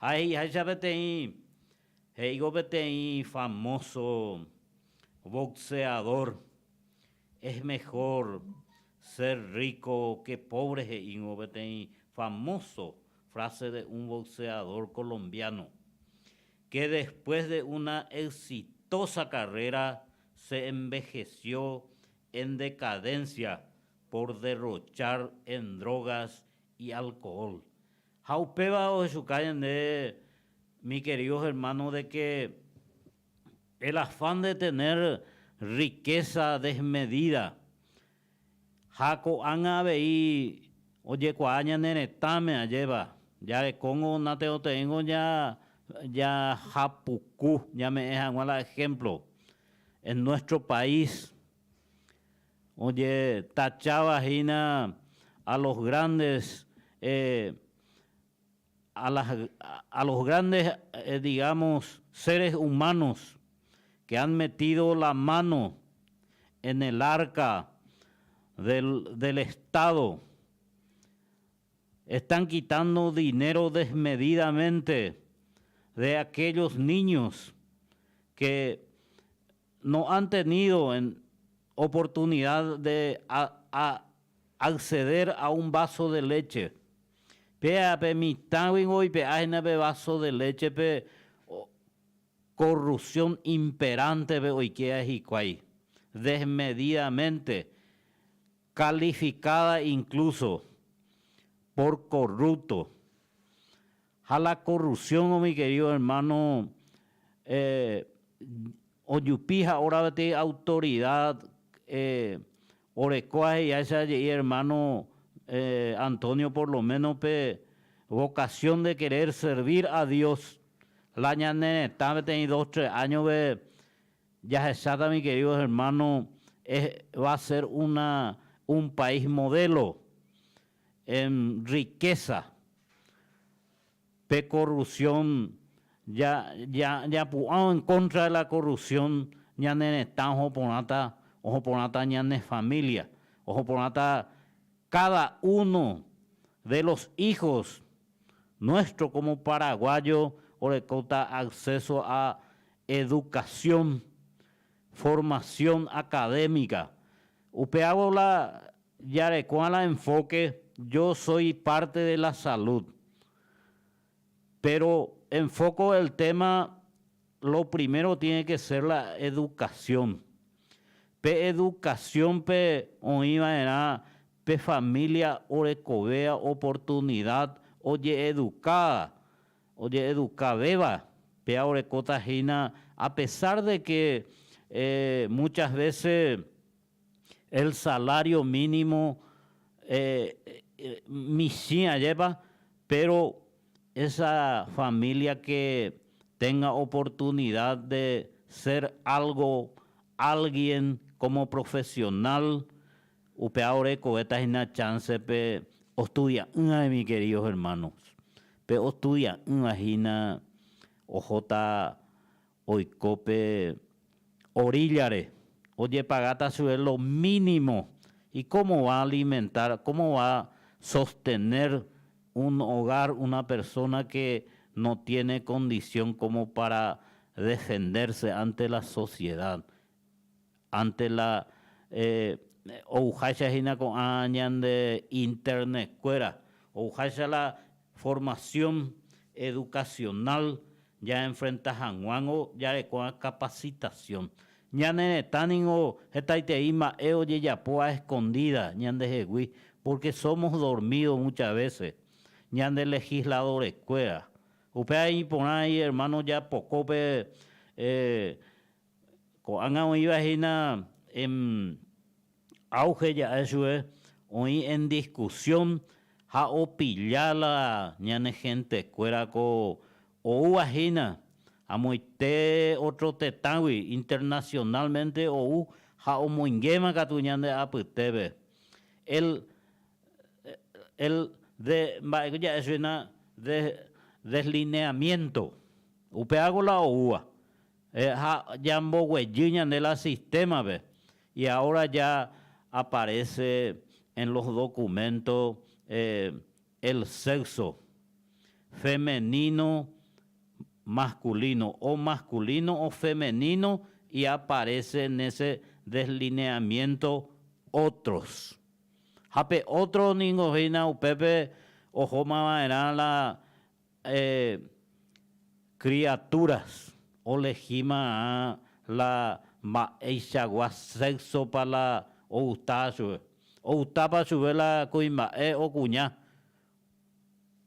Ha he'iháicha peteĩ, he'íko peteĩ famoso boxeador, Es mejor ser rico que pobre he'íngo peteĩ famoso frase de un boxeador colombiano, que después de una exitosa carrera se envejeció en decadencia por derrochar en drogas y alcohol. Ha upéva ohechuka ñande, mi queridos hermanos, de que el afán de tener riqueza desmedida ha ko'ág̃a avei ojekuaa ñane retãme ajépa, jarekóngo nateoteĩngo jahapuku ñame'ẽ hag̃ua la ejemplo en nuestro país. Ojetacháva hína a los grandes, a las, a los grandes, digamos, seres humanos que han metido la mano en el arca del, del Estado. Están quitando dinero desmedidamente de aquellos niños que no han tenido en oportunidad de acceder a un vaso de leche. Péa pe mitãguingo oipe'a hína pe vaso de leche pe corrupción imperante pe oikea hikuái, desmedidamente, calificada incluso por corrupto. Ha la corrupción, mi querido hermano, ojupi ha óra peteĩ autoridad orekóva he'iháicha je'i hermano Antonio por lo menos pe vocación de querer servir a Dios la ñane retã peteĩ dos tres años-pe. jahecháta mi queridos hermanos es va a ser una un país modelo en riqueza. Pe corrupción ja ja japu'ã en contra de la corrupción ñane retã oho porãta, oho porãta ñane familia, oho porãta cada uno de los hijos nuestro como paraguayo orekóta acceso a educación, formación académica. Upéavo la jarekóva la enfoque yo soy parte de la salud. Pero enfoco el tema lo primero tiene que ser la educación. Pe educación-pe oĩ va'erã pe familia orekovéva oportunidad oje'edukáva, oje'edukavéva, péva orekóta hína a pesar de que muchas veces el salario mínimo michĩ ajépa, pero esa familia que tenga oportunidad de ser algo, alguien como profesional, upéva orekovéta hína chance pe ostudia'ỹva mi queridos hermanos, pe ostudia'ỹva hína ohóta oiko pe oríllare, ojepagáta chupe lo mínimo, y cómo va a alimentar, cómo va a sostener un hogar una persona que no tiene condición como para defenderse ante la sociedad, ante la ouháicha hína ko'ã ñande internet kuéra, ouháicha la formación educacional Jaenfrenta hag̃uángo jarekóva capacitación. Ñane retã ningo hetaitei mba'e ojejapo a escondida ñandehegui, porque somos dormidos muchas veces, ñande legisladorekuéra. Upéva iporã hermano japoko pe ko'ág̃a oĩva hína en auge ja'e chupe, oĩ en discusión ha opilla la ñane gentekuéra ko oúva hína amoite otro tetãgui internacionalmente ou ha omoingéma katu ñande apytépe. El el de mba'éko ja'e chupe hína de deslineamiento upévako la oúva. Ha jamboguejy ñande la sistema-pe y ahora ya aparece en los documentos el sexo femenino, masculino o masculino o femenino y aparece en ese deslineamiento otros. Ha pe otro ningo hína upépe ohóma va'erã la Criaturas olehíma la mba'eichagua sexo-pa la ogustáva chupe. Ogustápa chupe la kuimba'e o kuña.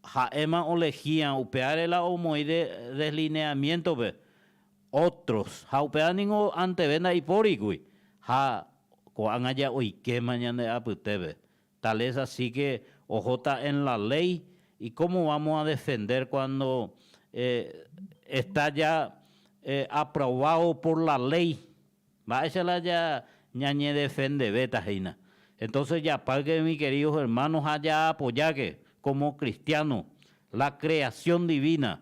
Ha'éma olehíã upévare la omoĩ deslineamiento-pe otros. Ha upéva ningo anteve ndaipórikuri ha ko'ág̃a ja oikéma ñande apytépe. Tal es así que ohóta en la ley y cómo vamos a defender cuando está ya aprobado por la ley. Mba'éicha la ja ñañedefendevéta hína. Entonces japáyke mi queridos hermanos ha jaapoyáke como cristiano la creación divina,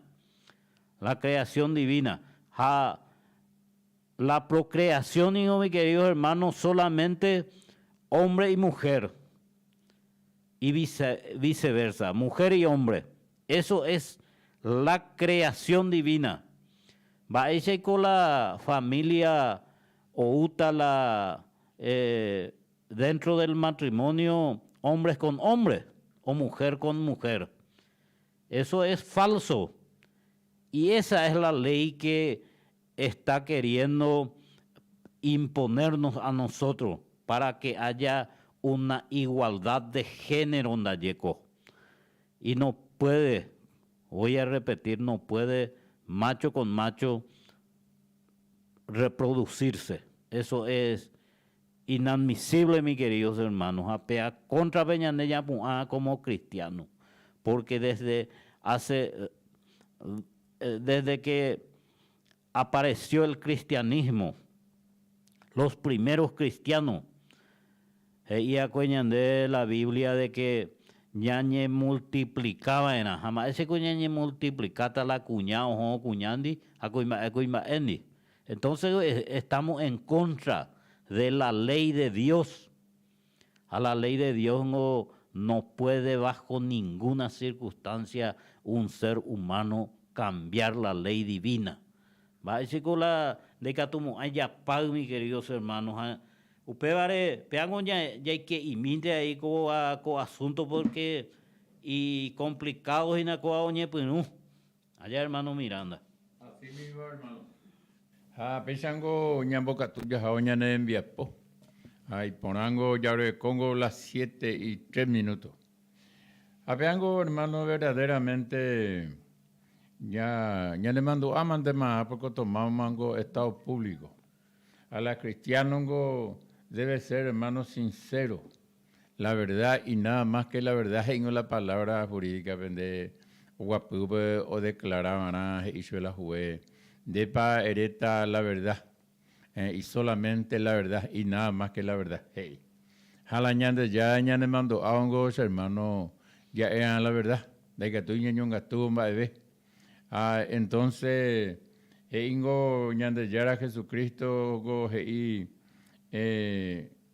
la creación divina ha La procreación ningo mi queridos hermanos solamente hombre y mujer y viceversa, mujer y hombre. Eso es la creación divina. Mba'éichaiko la familia oúta la dentro del matrimonio hombres con hombres o mujer con mujer. Eso es falso. Y esa es la ley que está queriendo imponernos a nosotros para que haya una igualdad de género ndajeko. Y no puede, voy a repetir, no puede macho con macho reproducirse. Eso es inadmisible, mis queridos hermanos. Ha péa cóntrape ñande ñapu'ã como cristiano. Porque desde hace, desde que apareció el cristianismo. Los primeros cristianos. He'i'akue ñande la Biblia de que ñañemultiplikava'erã. Ha mba'éichako ñañemultiplikáta la kuña ohóvo kuñándi ha kuimba'e kuimba'éndi. Entonces estamos en contra de la ley de Dios. Ha la ley de Dios ngo no puede bajo ninguna circunstancia un ser humano cambiar la ley divina. Mba'éichako la ndaikatumo'ãi japáy mi queridos hermanos ha upévare péango jaike'imínte avei kóva ko asunto porque icomplicado hína kóva oñepyrũ. Aja hermano Miranda. Así mismo hermano. Ha péichango ñambokatu jahao ñane rembiapo. Ha iporãngo jarorekóngo las siete y tres minutos. Ha péango hermano verdaderamente ña ñanemandu'ámantema porque otomámango estado público. A la cristianongo debe ser hermano sincero. La verdad y nada más que la verdad he'ingo la palabra jurídica pende oguapýpe odeclara va'erã he'i chupe la juez, ndépa eréta la verdad y solamente la verdad y nada más que la verdad he'i. Ha la Ñandejára ñanemandu'ávango che hermano ja'e'arã la verdad, ndaikatúi ñañongatúvo mba'eve. Ha entonces he'ingo Ñandejára Jesucristo ko he'i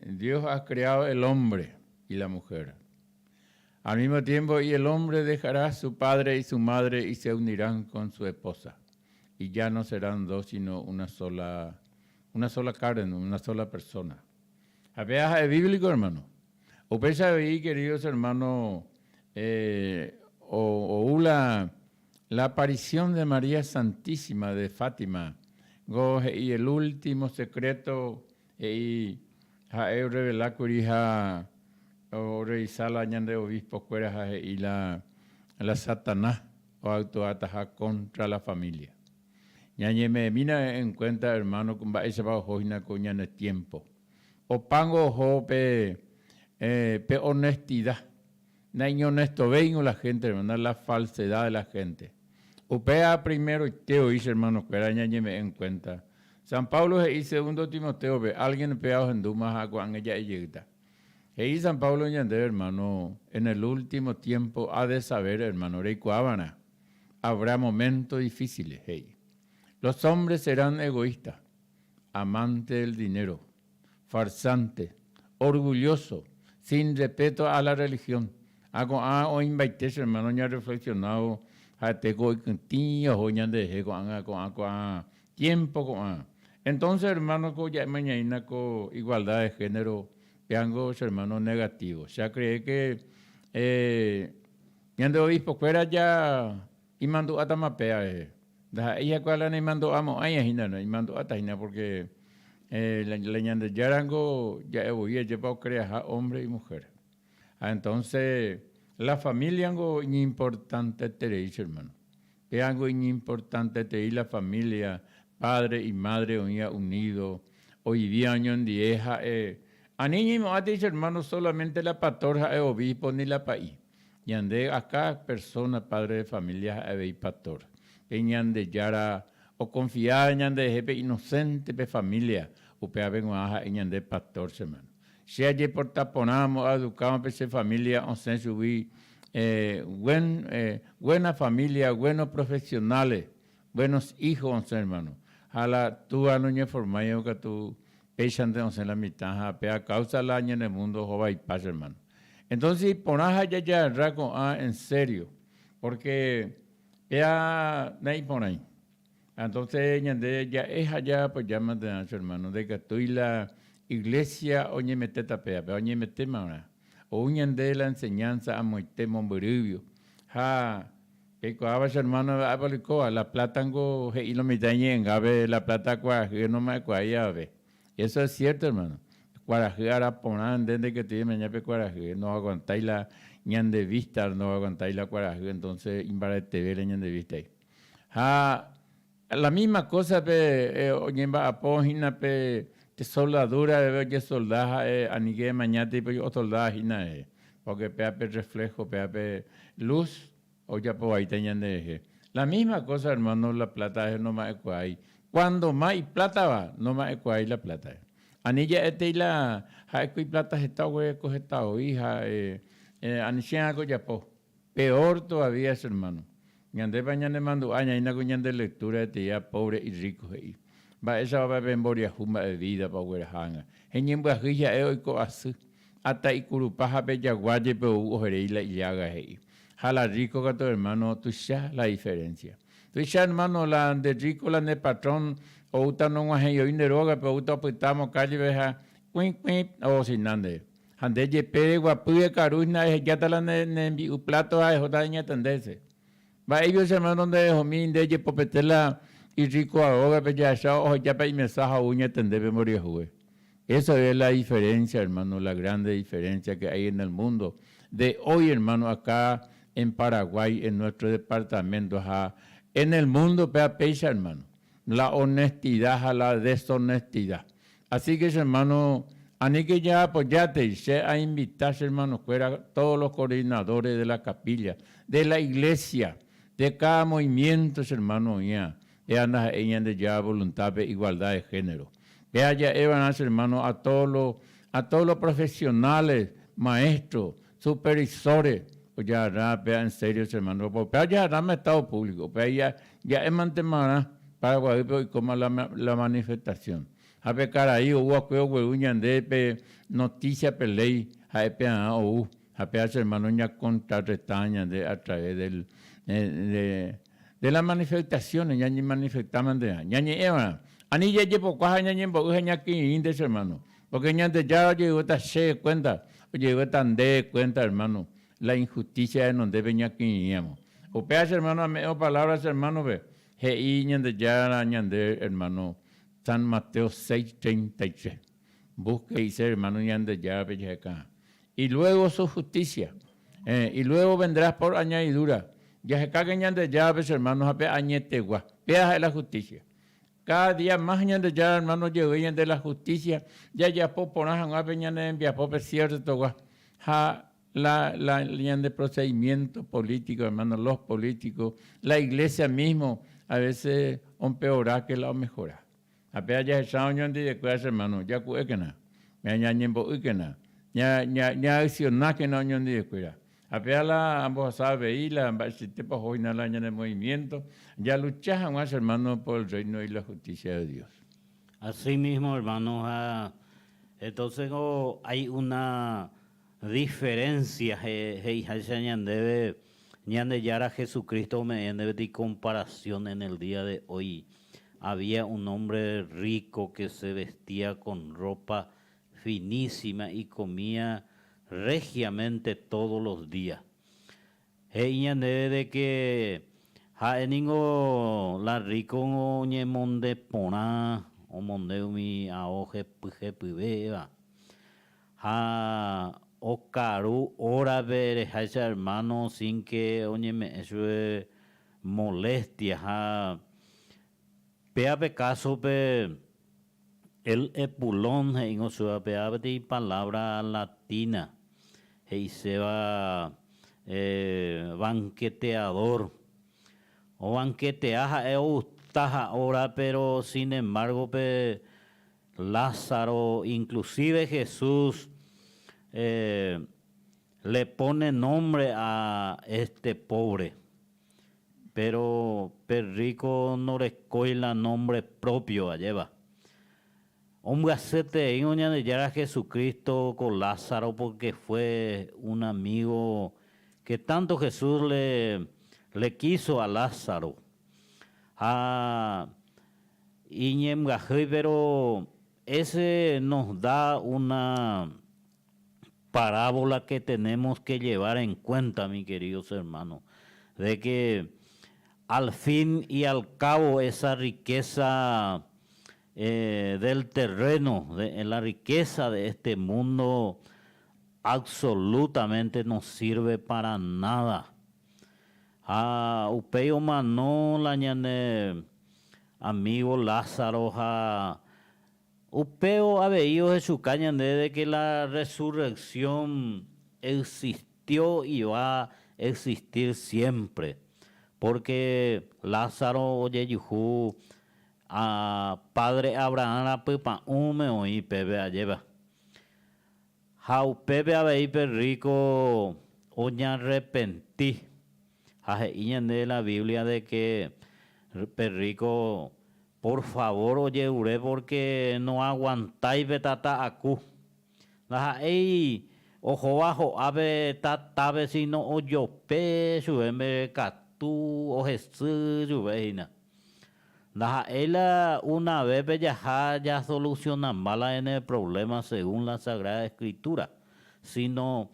Dios ha creado el hombre y la mujer. Al mismo tiempo, y el hombre dejará su padre y su madre y se unirán con su esposa. Y ya no serán dos, sino una sola, una sola carne, una sola persona. Ha péa ha'e bíblico, hermano. Upéicha avei, queridos hermanos, eh, ou la, la aparición de María Santísima de Fátima, ngo he'i el último secreto He'i ha'e orrevela kuri ha orrevisa la ñande obispo kuéra ha he'i la la Satanás oactuataha contra la familia. Ñañeme'ẽmína en cuenta hermano mba'éichapa oho hína ko ñane tiempo. Opángo oho pe pe honestidad. Naiñonestovéingo la gente hermano, la falsedad de la gente. Upéva primeroite oĩ che hermano kuéra ñañeme'ẽ en cuenta. San Pablo he'i segundo Timoteo-pe, alguien péva ohendúma ha ko'ág̃a ja'e jeýta. He'i San Pablo ñandéve hermano, en el último tiempo ha de saber hermano, reikuaava'erã, habrá momentos difíciles, he'i. Los hombres serán egoístas, amantes del dinero, farsante, orgulloso, sin respeto a la religión. Ha ko'ã oĩmbaite che hermano ñarreflexionávo ha'ete ko oikytĩ oho ñanderehe ko'ág̃a ko'ã ko'ã tiempo ko'ã. Entonces hermano ko ja'éma ñaína ko igualdad de género péango che hermano negativo. Che acree que ñande obispo kuéra ja Imandu'átama péa rehe. Ndaha'éi hikuái la naimandu'amo'ãi hína, imandu'áta hína pórke la Ñandejárango ja'e voi ajépa okreaha ómbre y muhér. Ha entónse la famíliango iñimportanteterei che ermáno. Péango iñimportanteterei la família, pádre y mádre oĩva unído, oivíva oñondie ha'e. Ani ñaimo'ãtei che ermáno sólamente la pastór ha'e obispo ni la pa'i. Ñande aka persona padre de familia ha'e avei pastor. Pe Ñandejára okonfia ñanderehe pe inocente pe familia, upévape g̃uarã ha'e ñande pastor che hermano. Che ajeporta porãramo aedukáma pe che familia osẽ chugui buen buena familia, buenos profesionales, buenos hijos osẽ hermano. Ha la túva noñeformáiva katu Péichante osẽ la mitã ha péa causa la ñane mundo ohovaipa che hermano. Entonces iporã ha jajagarra ko'ã en serio, porque péa naiporãi. Entonces ñande ja'e ha jaapojámanterã che hermano, ndaikatúi la iglesia oñemetéta péape, oñemetémava'erã. Ou ñande la enseñanza amoite mombyrýguio ha peikuaáva che hermano mba'épa oikóva, la plata niko he'i lo mitã iñe'ẽngápe la plata kuarahy noma'ẽkuaái avave. Eso es cierto hermano. Kuarahy ára porã nde ndaikatúi emaña pe kuarahy, no aguantái la ñande vista, no aguantái la kuarahy, entonces imbareteve la ñande vista ahí. Ha La misma cosa pe oñemba'apo hína pe soldadura reve ojesolda ha'e anike emañátei pe osolda hína rehe, porque péa pe reflejo, péa pe luz ojapo vaíta ñande rehe. La misma cosa hermano la plata rehe noma'ẽkuaái, cuando ma iplátava noma'ẽkuaái la plata rehe. Ani ja'étei la ha'éko iplata heta oguereko heta voi ha anichẽ'ãko ojapo. Peor todavía che hermano. Ñandépa ñanemandu'a ñaína ko ñande lectura peteĩva pobre y rico he'i. Mba'éichapa pe mboriahu mba'e vida-pa ogueraha ág̃a. Heñembyahýi ha'e oiko asy. Ata ikurupa ha pe jagua jepe ou oheréi la illága he'i. Ha la rico katu hermano tuicha la diferencia. Tuicha hermano la nde rico la nde patrón oúta nog̃uahẽioi nde rógape oúta opytámo calle-pe ha kuĩ kuĩ oocina ndéve. Ha nde jepe reguapy ekaru hína ehejáta la ne rembi'u plato ha ehóta eñatende hese. Mba'éicho che hermano nde rehomi nde jepopete la irríkova rógape jahecha ohejápa imesa ha ou ñatende pe mboriahúpe. Eso es la diferencia hermano, la grande diferencia que hay en el mundo de hoy hermano acá en Paraguay, en nuestro departamento ha en el mundo péa péicha hermano, la honestidad ha la deshonestidad. Así que che hermano, aníke jaapoyátei, che ainvita che hermanokuéra, todos los coordinadores de la capilla, de la iglesia, de cada movimiento che hermano oĩva, péa ndaha'éi Ñandejára voluntad-pe igualdad de género. Péa ja'eva'erã che hermano a todos los, a todos los profesionales, maestros, supervisores, ojagarra péa en serio che hermano, upéva ojagarráma estado público, upéva ja'émantemarã Paraguaýpe oikóma la manifestación. Ha pe karai ou va'ekue ogueru ñande pe noticia pe ley ha'e pearã ou ha péva che hermano ñacontrarresta ñande a través del de las manifestaciones ñañemanifestámanterã ñañe'ẽva'erã. Ani jajepokua ha ñañembo'y ha ñakirirĩnte che hermano, porque Ñandejára ojevyvéta chéve cuenta, ojevyvéta ndéve cuenta hermano, la injusticia renondépe ñakirirĩramo. Upéva che hermano ame'ẽvo palabra che hermano-pe, he'i Ñandejára ñande hermano San Mateo 6:33. Busque he'ise hermano Ñandejárape jaheka. Y luego su justicia. Eh, y luego vendrás por añadidura. Jahekáke Ñandejárape che hermano ha pe añetegua. Péa ha'e la justicia. Cada día más Ñandejára hermano ojevy ñande la justicia jajapo porã hag̃ua pe ñane rembiapo pe cierto-gua. Ha la, la ñande procedimiento político, hermano, los políticos, la iglesia mismo, a veces ompeora que la omejora. Ha péva jahecha oñondivekuéra che hermano, jaku'ékena, ñañembo'ýkena, ñaaccionákena oñondivekuéra. Ha péva la ambohasa avei la mba'eichaitépa oho hína la ñane movimiento, jalucha hag̃ua che hermano por el reino y la justicia de Dios. Así mismo hermano ha entonces hay una Diferencia he'iháicha ñandéve Ñandejára Jesucristo ome'ẽ ndéve peteĩ comparación en el día de hoy. Había un hombre rico que se vestía con ropa finísima y comía regiamente todos los días. He'i ñandéve de que ha'e ningo la rico oñemonde porã, omonde umi ao hepy hepyvéva. Ha okaru órape ereháicha ermáno sin ke oñeme'ẽ chupe moléstia. Ha péa pe kásope el epulón he'íngo chupe péa peteĩ palávra latína he'iséva banqueteador. Obanquetea ha'e ogusta ha'óra péro sin embargo pe Lázaro, inclusive Jesús le pone nombre a este pobre, pero pe rico ndorekói la nombre propio, ajépa. Ombyasyetereírõ Ñandejára Jesucristo ko Lázaro porque fue un amigo que tanto Jesús le le quiso a Lázaro. Ha Iñembyahýi, pero ese nos da una parábola que tenemos que llevar en cuenta, mis queridos hermanos, de que al fin y al cabo esa riqueza del terreno, de la riqueza de este mundo absolutamente no sirve para nada. Ha upéi omano la ñane amigo Lázaro ha upévo avei ohechuka ñandéve que la resurrección existió y va a existir siempre, porque Lázaro ojejuhu. A Padre Abraham rapypa'ũme oĩ pépe ajépa. Ha upépe avei pe rríko oñarrepenti. Ha he'i ñande la Biblia de ke pe rríko por favor ojerure pórke noaguantái pe tata aku. Ndaha'éi ohóva ho'a pe tatápe síno ojope chupe mbeguekatu ohesy chupe hína. Ndaha'éi la una vépe jaha jasolusionamba la ñane provléma según la Sagrada Escritura, síno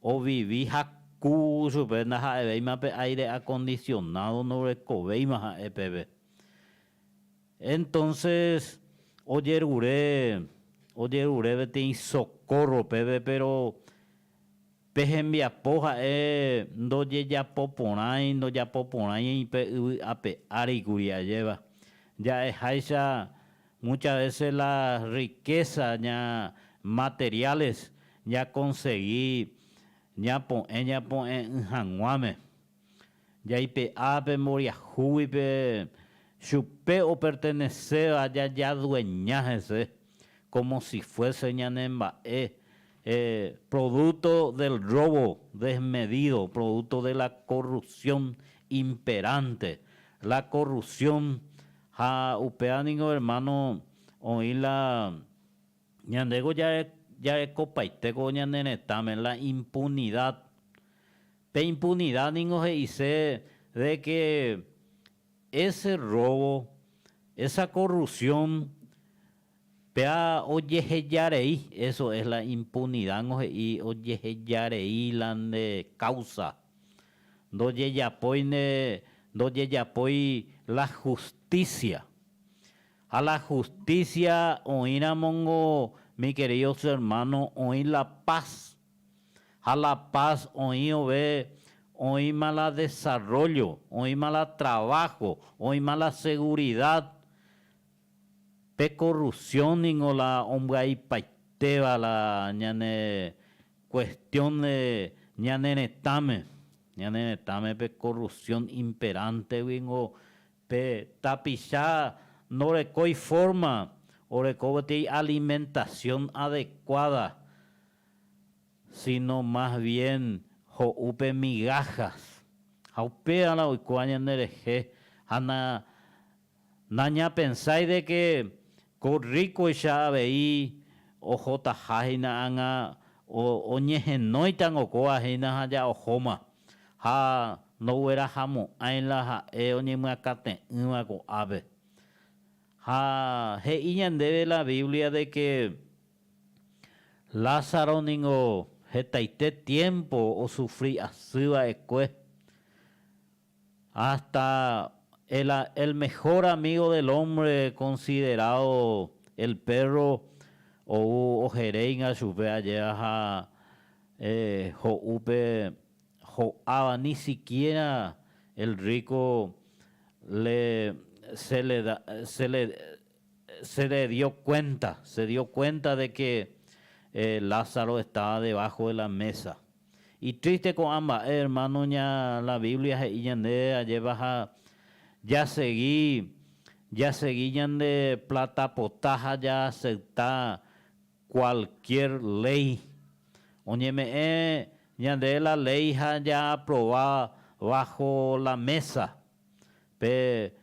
ovivi haku chupe ndaha'evéima pe aire acondicionado ndorekovéima ha'e peve. Entonces ojerure ojerure peteĩ socorro peve péro pe hembiapo ha'e ndojejapo porãi ndojapo porãi pe yvy ape ári kuri ajéva. Ja'eháicha muchas veces la riqueza ña materiales ñakonsegi ñapo'ẽ ñapo'ẽ'ỹ hag̃uáme. Jaipe'a pe mboriahúgui pe chupe operteneséva jajadueña hese, como si fuese ñane mba'e, producto del robo desmedido, producto de la corrupción imperante. La corrupción ha upéva ningo hermano oĩ la ñandéko jarekopaite ko ñane retãme, la impunidad. Pe impunidad ningo he'ise de que ese robo, esa corrupción péa ojeheja rei, eso es la impunidad ngo he'i ojeheja rei la nde causa, ndojejapói nde, ndojejapói la justicia. Ha la justicia oĩramongo mi queridos hermanos oĩ la paz. Ha la paz oĩ ove oĩma la desarrollo, oĩma la trabajo, oĩma la seguridad. Pe corrupción ningo la ombyaipaitéva la ñane cuestión de ñane retãme. Ñane retãme pe corrupción imperante guingo pe tapicha ndorekói forma oreko peteĩ alimentación adecuada. Síno más bien ho'u pe migajas. Ha upéva la oikóva ñanderehe ha na nañapensái de que ko rríkoicha avei ohotaha hína ág̃a oñehenóitango kóva hína ha ja ohóma ha ndoguerahamo'ãi la ha'e oñemyakate'ỹva ko'ápe. Ha he'i ñandéve la Biblia de que Lázaro ningo hetaite tiémpo osufri asy va'ekue. Hasta el mejor amigo del hombre considerado el perro ou oheréinga chupe ajéva ha ho'u pe ho'áva ni siquiera el rico le se le da se le se le dio cuenta, se dio cuenta de que Lázaro estaba debajo de la mesa. Itriste ko'ã mba'e, hermano, ña la Biblia he'i ñande ajépa ha jasegi, jasegi ñande plata pota ha jaacepta cualquier ley. Oñeme'ẽ ñande la ley ha jaaproba bajo la mesa. Pe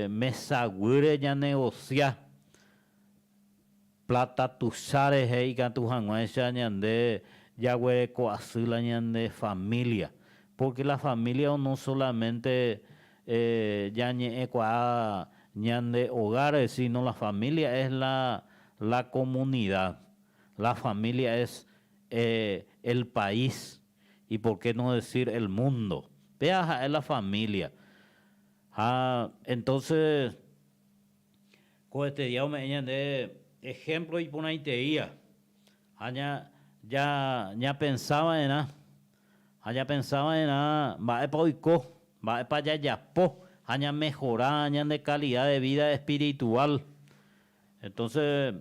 mesa guýre ñanegosia pláta tuicha rehe ikatu hag̃uáicha ñande jaguereko asy la ñande familia. Pórke la familia no solamente ñañe'ẽkuaa ñande hogar-re, sino la familia es la la comunidad, la familia es el país. Y por qué no decir el mundo. Péa ha'e la familia. Ha entonces ko este día ome'ẽ ñande ejemplo iporãiteía. Ha ña ja ñapensa va'erã, ha ñapensa va'erã mba'épa oiko, mba'épa jajapo ha ñamejora ñande calidad de vida espiritual. Entonces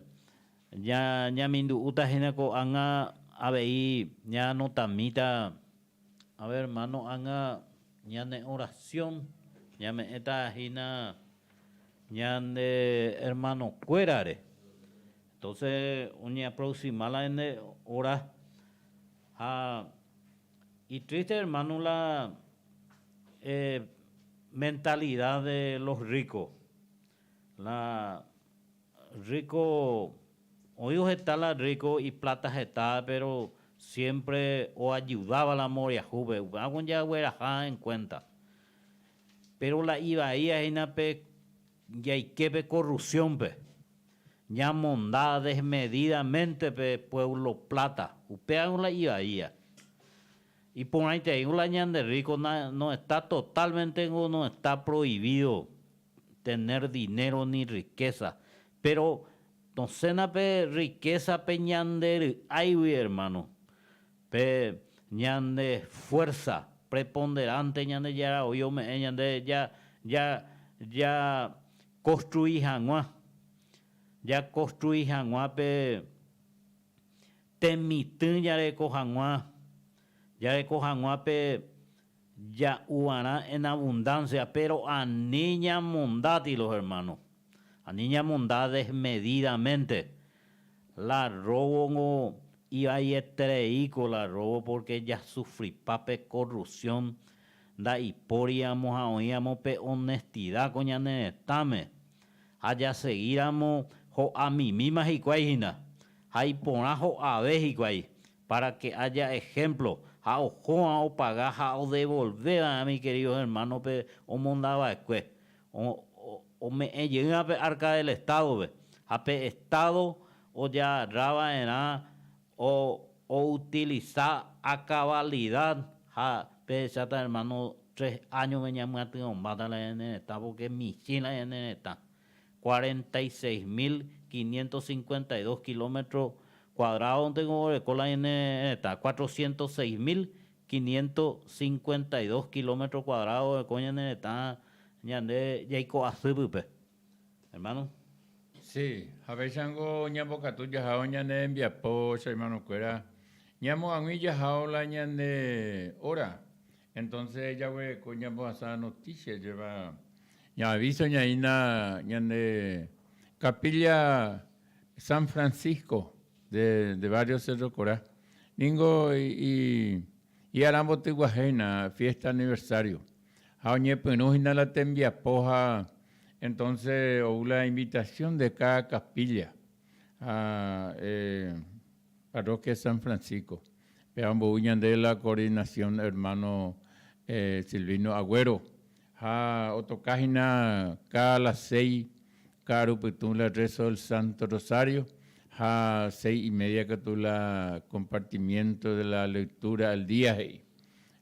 Ja ñamindu'úta hína ko'ág̃a avei ñaanotamíta, a ver hermano, ág̃a ñane oración ñame'ẽta hína Ñande hermanokuérare. Entonces oñeaproxima la ñande hora ha y triste hermano la mentalidad de los ricos. La rico oĩ oheta la rico iplata heta pero siempre oayudáva la mboriahúpe upéva jagueraha en cuenta. Péro la ivaíva hína pe jaike pe korrupsiónpe, ñamonda desmedidamente pe puévlo pláta, upévango la ivaíva. Iporãiteíngo la ñande rríko no está totalmente-ngo no está prohibido tener dinero ni riqueza, péro tosẽna pe riqueza pe ñande ry'áigui hermano, Pe ñande fuerza preponderante Ñandejára voi ome'ẽ ñande ja ja ja construi hag̃ua, ja construi hag̃ua pe temitỹ jareko hag̃ua, jareko hag̃ua pe ja'uvarã en abundancia, pero ani ñamondáti los hermanos, ani ñamonda desmedidamente. La robo ngo ivaietereíko la robo porque jasufripa pe corrupción nda'ipóriamo ha oĩramo pe honestidad ko ñane retãme ha jaseguíramo ho'amimíma hikuái hína ha iporã ho'ave hikuái para que haya ejemplo ha ohóva opaga ha odevolve va'erã mi queridos hermanos pe omondava'ekue ome'ẽ jeýva pe Arca del Estado-pe, ha pe Estado ojagarra va'erã outilisa a cabalidad ha pehecháta hermano tres años-pe ñamyatyrõmbáta la ñane retã porque michĩ la ñane retã, 46.552 kilómetros cuadrados-nte oreko la ñane retã, 406.552 kilómetros cuadrados oreko ñane retã Ñande jaiko asy pype. Hermano. Sí, ha péichango ñambokatu jaháo ñane rembiapo che hermanokuéra, ñamoag̃ui jaháo la ñane hora, entonces jaguereko ñambohasa noticia jeva ñaaviso ñaína ñande capilla San Francisco de de barrio Cerro Corá ningo hi'arambotyguahéina fiesta aniversario. Ha oñepyrũ hína la tembiapo ha entonces ou la invitación de cada capilla ha parroquia San Francisco. Péva ombou ñande la coordinación hermano Silvino Agüero ha otoka hína cada las seis ka'arupytũ la rezo del Santo Rosario ha seis y media katu la compartimiento de la lectura al día he'i.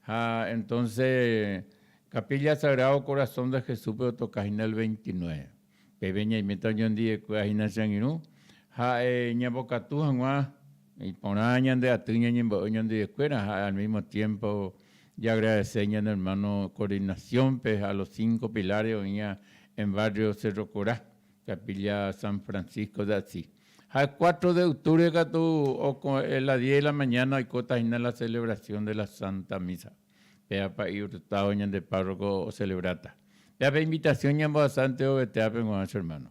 Ha entonce Capilla Sagrado Corazón de Jesús-pe otoka hína el 29. Peve ñaiméta oñondive'ekue hína che angirũ ha ñambokatu hag̃ua iporã ñande aty ñañembo'e oñondivekuéra ha al mismo tiempo jaagradece ñane hermano coordinación-pe ha los cinco pilares oĩva en barrio Cerro Corá, Capilla San Francisco de Asís. Ha 4 de octubre katu la 10 de la mañana oikóta hína la celebración de la Santa Misa. Péva Pa'i Hurtado ñande párroco ocelebráta. Péva pe invitación ñambohasa ante ovetévape g̃uarã che hermano.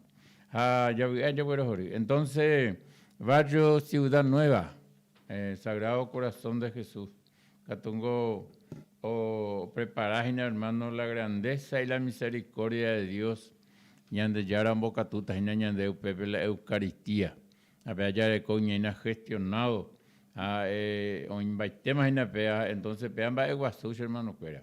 Ha javy'a jaguerohory. Entonces, barrio Ciudad Nueva, Sagrado Corazón de Jesús, katungo oprepara hína hermano la grandeza y la misericordia de Dios Ñandejára ombokatúta hína ñande upépe la Eucaristía. Ha péva jareko ñaína gestionado ha oĩmbaitéma hína péva, entonces péva mba'eguasu che hermano-kuéra.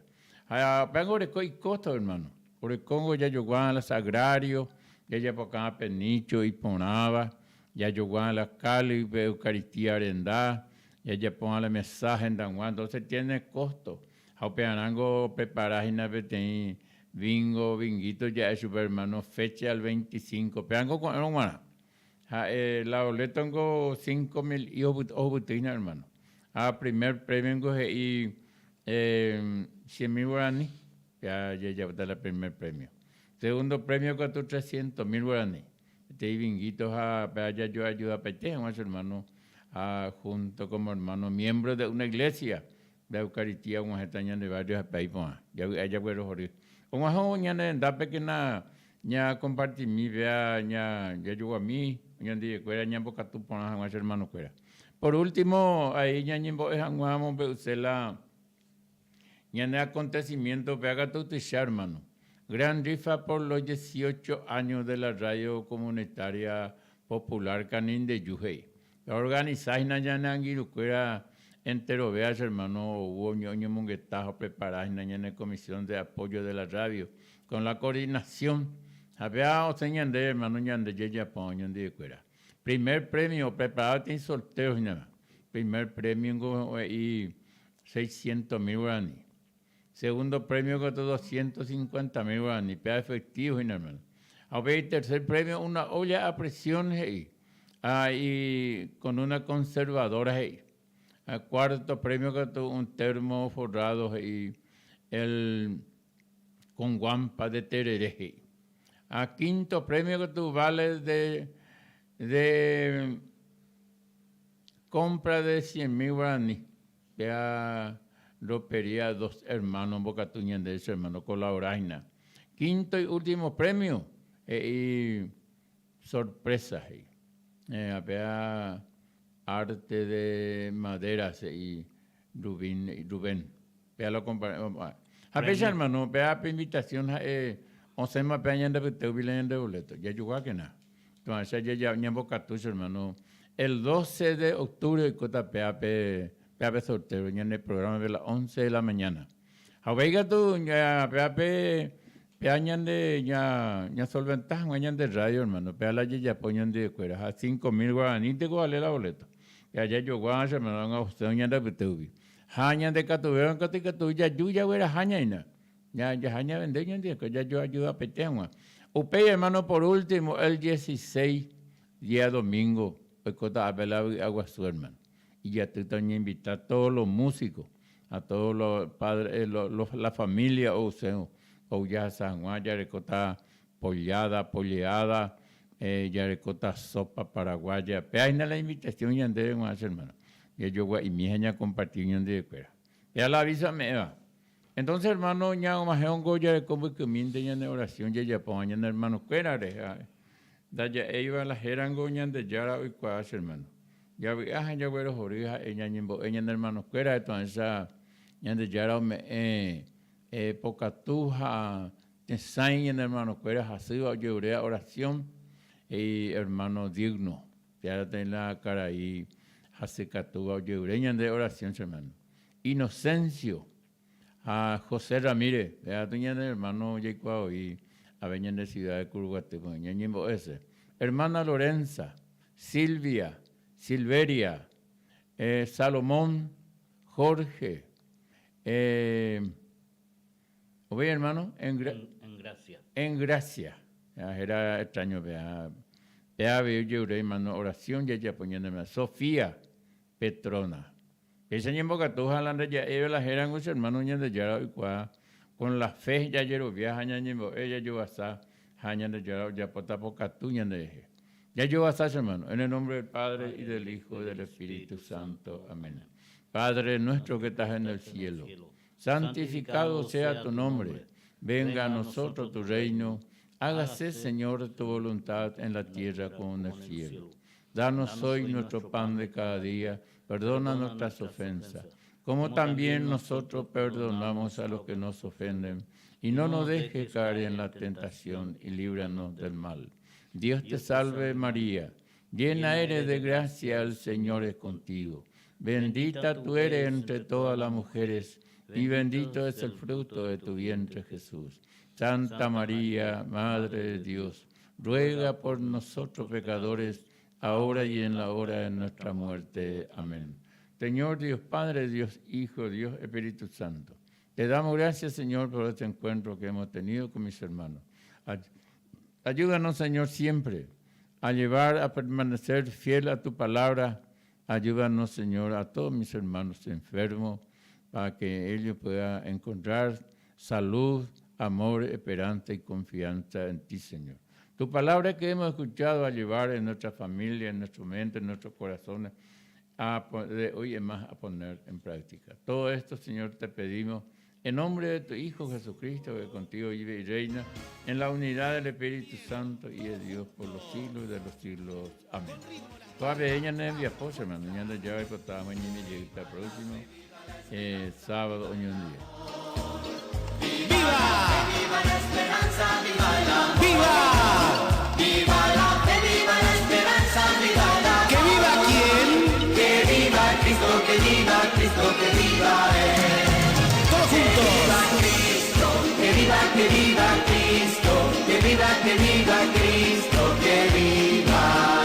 Ha pévango oreko icósto hermano, orekóngo jajoguáva la sagrario, jajapokáva pe nicho iporãva, jajoguáva la cáliz pe Eucaristía renda, jajapóva la mesa hendag̃ua, entonces tiene costo. Ha upearãngo oprepara hína peteĩ Bingo, binguito ja'e chupe hermano fecha el 25 péango ko'ẽrõ g̃uarã. Ha'e la boleto ngo 5000 i ohupytýina hermano. Ha primer premio ngo he'i 100.000 guarani, péa jajapóta la primer premio. Segundo premio katu 300.000 guarani. Peteĩ binguito ha péa jajoajudapaite hag̃ua che hermano ha junto como hermano miembro de una iglesia Nde Eucaristía og̃uahẽta ñande barrio ha pe iporã. Javy'a jaguerohory. Og̃uahẽvo ñane rendápe kena. Ñakompartimi péa jajoguami oñondivekuéra ñambokatu porã hag̃ua che hermanokuéra. Por último, ahí ñañembo'e hag̃ua amombe'use la ñane acontecimiento péa katu tuicha hermano. Gran rifa por los 18 años de la radio comunitaria popular Kanindeju he'i. Organiza hína ñane angirũkuéra enterovéa che hermano ou oñemongeta ha oprepara hína ñane comisión de apoyo de la radio con la coordinación ha péva osẽ ñande hermano ñande jajapo oñondivekuéra. Primer premio opreparado peteĩ sorteo hína. Primer premio niko he'i seiscientos mil guarani. Segundo premio katu doscientos cincuenta mil guarani, péva efectivo hína hermano. Ha upéi tercer premio una olla a presión he'i, ha y con una conservadora he'i. Ha cuarto premio katu un termo forrado he'i el con guampa de tereré he'i. Ha quinto premio katu vale de de compra de cien mil guarani. Péa ropería dos hermano mbokatu ñande che hermano colabora hína. Quinto y último premio he'i sorpresa he'i. Ha péa arte de madera he'i Rubín, Rubén. Péa lo Ha péicha hermano, péa pe invitación ha'e osẽma péa ñande apytéguipi la ñande boleto. Jajugákena. Tuacha ñambokatu che hermano. El 12 de octubre oikóta péa pe péa pe sorteo ñane programa pe las 11 de la mañana. Ha upéi katu péa pe péa ñande ñasolventa hag̃ua ñande radio hermano, péa la jajapo ñandivekuéra ha 5000 guaranínteko vale la boleto. Péa jajogua che hermano ág̃a osẽ ñande apytéguipi. Ha ñande katuvéva katu ikatu jaju jagueraha ñaína. Jaha ñavende ñandivekuéra jajoajuapete hag̃ua. Upéi hermano por último el 16 día domingo oikóta ápe la vy'a guasu hermano. Ijatýta oñeinvita todos los músicos, a todos los padres, la familia ousérõ ou jahasa hag̃ua jarekóta pollada, polleada, jarekóta sopa paraguaya. Péa hína la invitación ñandéve g̃uarã che hermano. Jajogua'imi ha ñakomparti ñandivekuéra. Péa la aviso ame'ẽva. Entonces hermano ñag̃uahẽongo jareko mbykymínte ñane oración jajapóva ñane hermanokuéra rehe. Ndaja'éiva la hérango Ñandejára oikuaa che hermano. Javy'a ha jaguerohory ha'e ñañembo'e ñane hermanokuéra eto'ãicha Ñandejára ome'ẽ pokatu ha tesãi ñane hermanokuéra hasýva ojeruréva oración, he'i hermano digno. Péva peteĩ la karai hasykatúva ojerure ñande oración che hermano. Inocencio ha José Ramírez, péva katu ñane hermano jaikuaa voi ave ñande ciudad de Curuguatýpe oĩ, ñañembo'e hese. Hermana Lorenza, Silvia, Silveria, Salomón, Jorge, ovéi hermano? En gracia. En gracia. Héra extraño péva. Péva avei ojerure hermano oración jajapo ñane hermana. Sofía Petrona. Péicha ñembokatu ha la ndaja'éiva la hérango che hermano Ñandejára oikuaa con la fe jajerovia ha ñañembo'e jajovasa ha Ñandejára ojapóta pokatu ñande rehe. Jajovasa che hermano, en el nombre del Padre y del Hijo y del Espíritu Santo. Amén. Padre nuestro que estás en el cielo, santificado sea tu nombre, venga a nosotros tu reino, hágase Señor tu voluntad en la tierra como en el cielo. Danos hoy nuestro pan de cada día, perdona nuestras ofensas, como también nosotros perdonamos a los que nos ofenden, y no nos dejes caer en la tentación, y líbranos del mal. Dios te salve María, llena eres de gracia, el Señor es contigo. Bendita tú eres entre todas las mujeres, y bendito es el fruto de tu vientre Jesús. Santa María, Madre de Dios, ruega por nosotros pecadores, ahora y en la hora de nuestra muerte. Amén. Señor Dios Padre, Dios Hijo, Dios Espíritu Santo, te damos gracias, Señor, por este encuentro que hemos tenido con mis hermanos. Ayúdanos, Señor, siempre a llevar, a permanecer fiel a tu palabra. Ayúdanos, Señor, a todos mis hermanos enfermos, para que ellos puedan encontrar salud, amor, esperanza y confianza en ti, Señor. Tu palabra que hemos escuchado a llevar en nuestra familia, en nuestra mente, en nuestros corazones, a de hoy en más a poner en práctica. Todo esto, Señor, te pedimos. En nombre de tu Hijo Jesucristo, que contigo vive y reina en la unidad del Espíritu Santo y de Dios por los siglos de los siglos. Amén. Toda peẽ ñane rembiapo, che hermano, Ñandejára oipotáva ñaime jeýta próximo eh, sábado oñondive. ¡Viva! ¡Viva la esperanza! ¡Viva el amor! ¡Viva! ¡Viva la fe! ¡Viva la esperanza! ¡Viva el amor! ¿Que viva quién? ¡Que viva Cristo! ¡Que viva Cristo! ¡Que viva Él! ¡Todos juntos! ¡Que viva Cristo! ¡Que viva, que viva Cristo! ¡Que viva, que viva!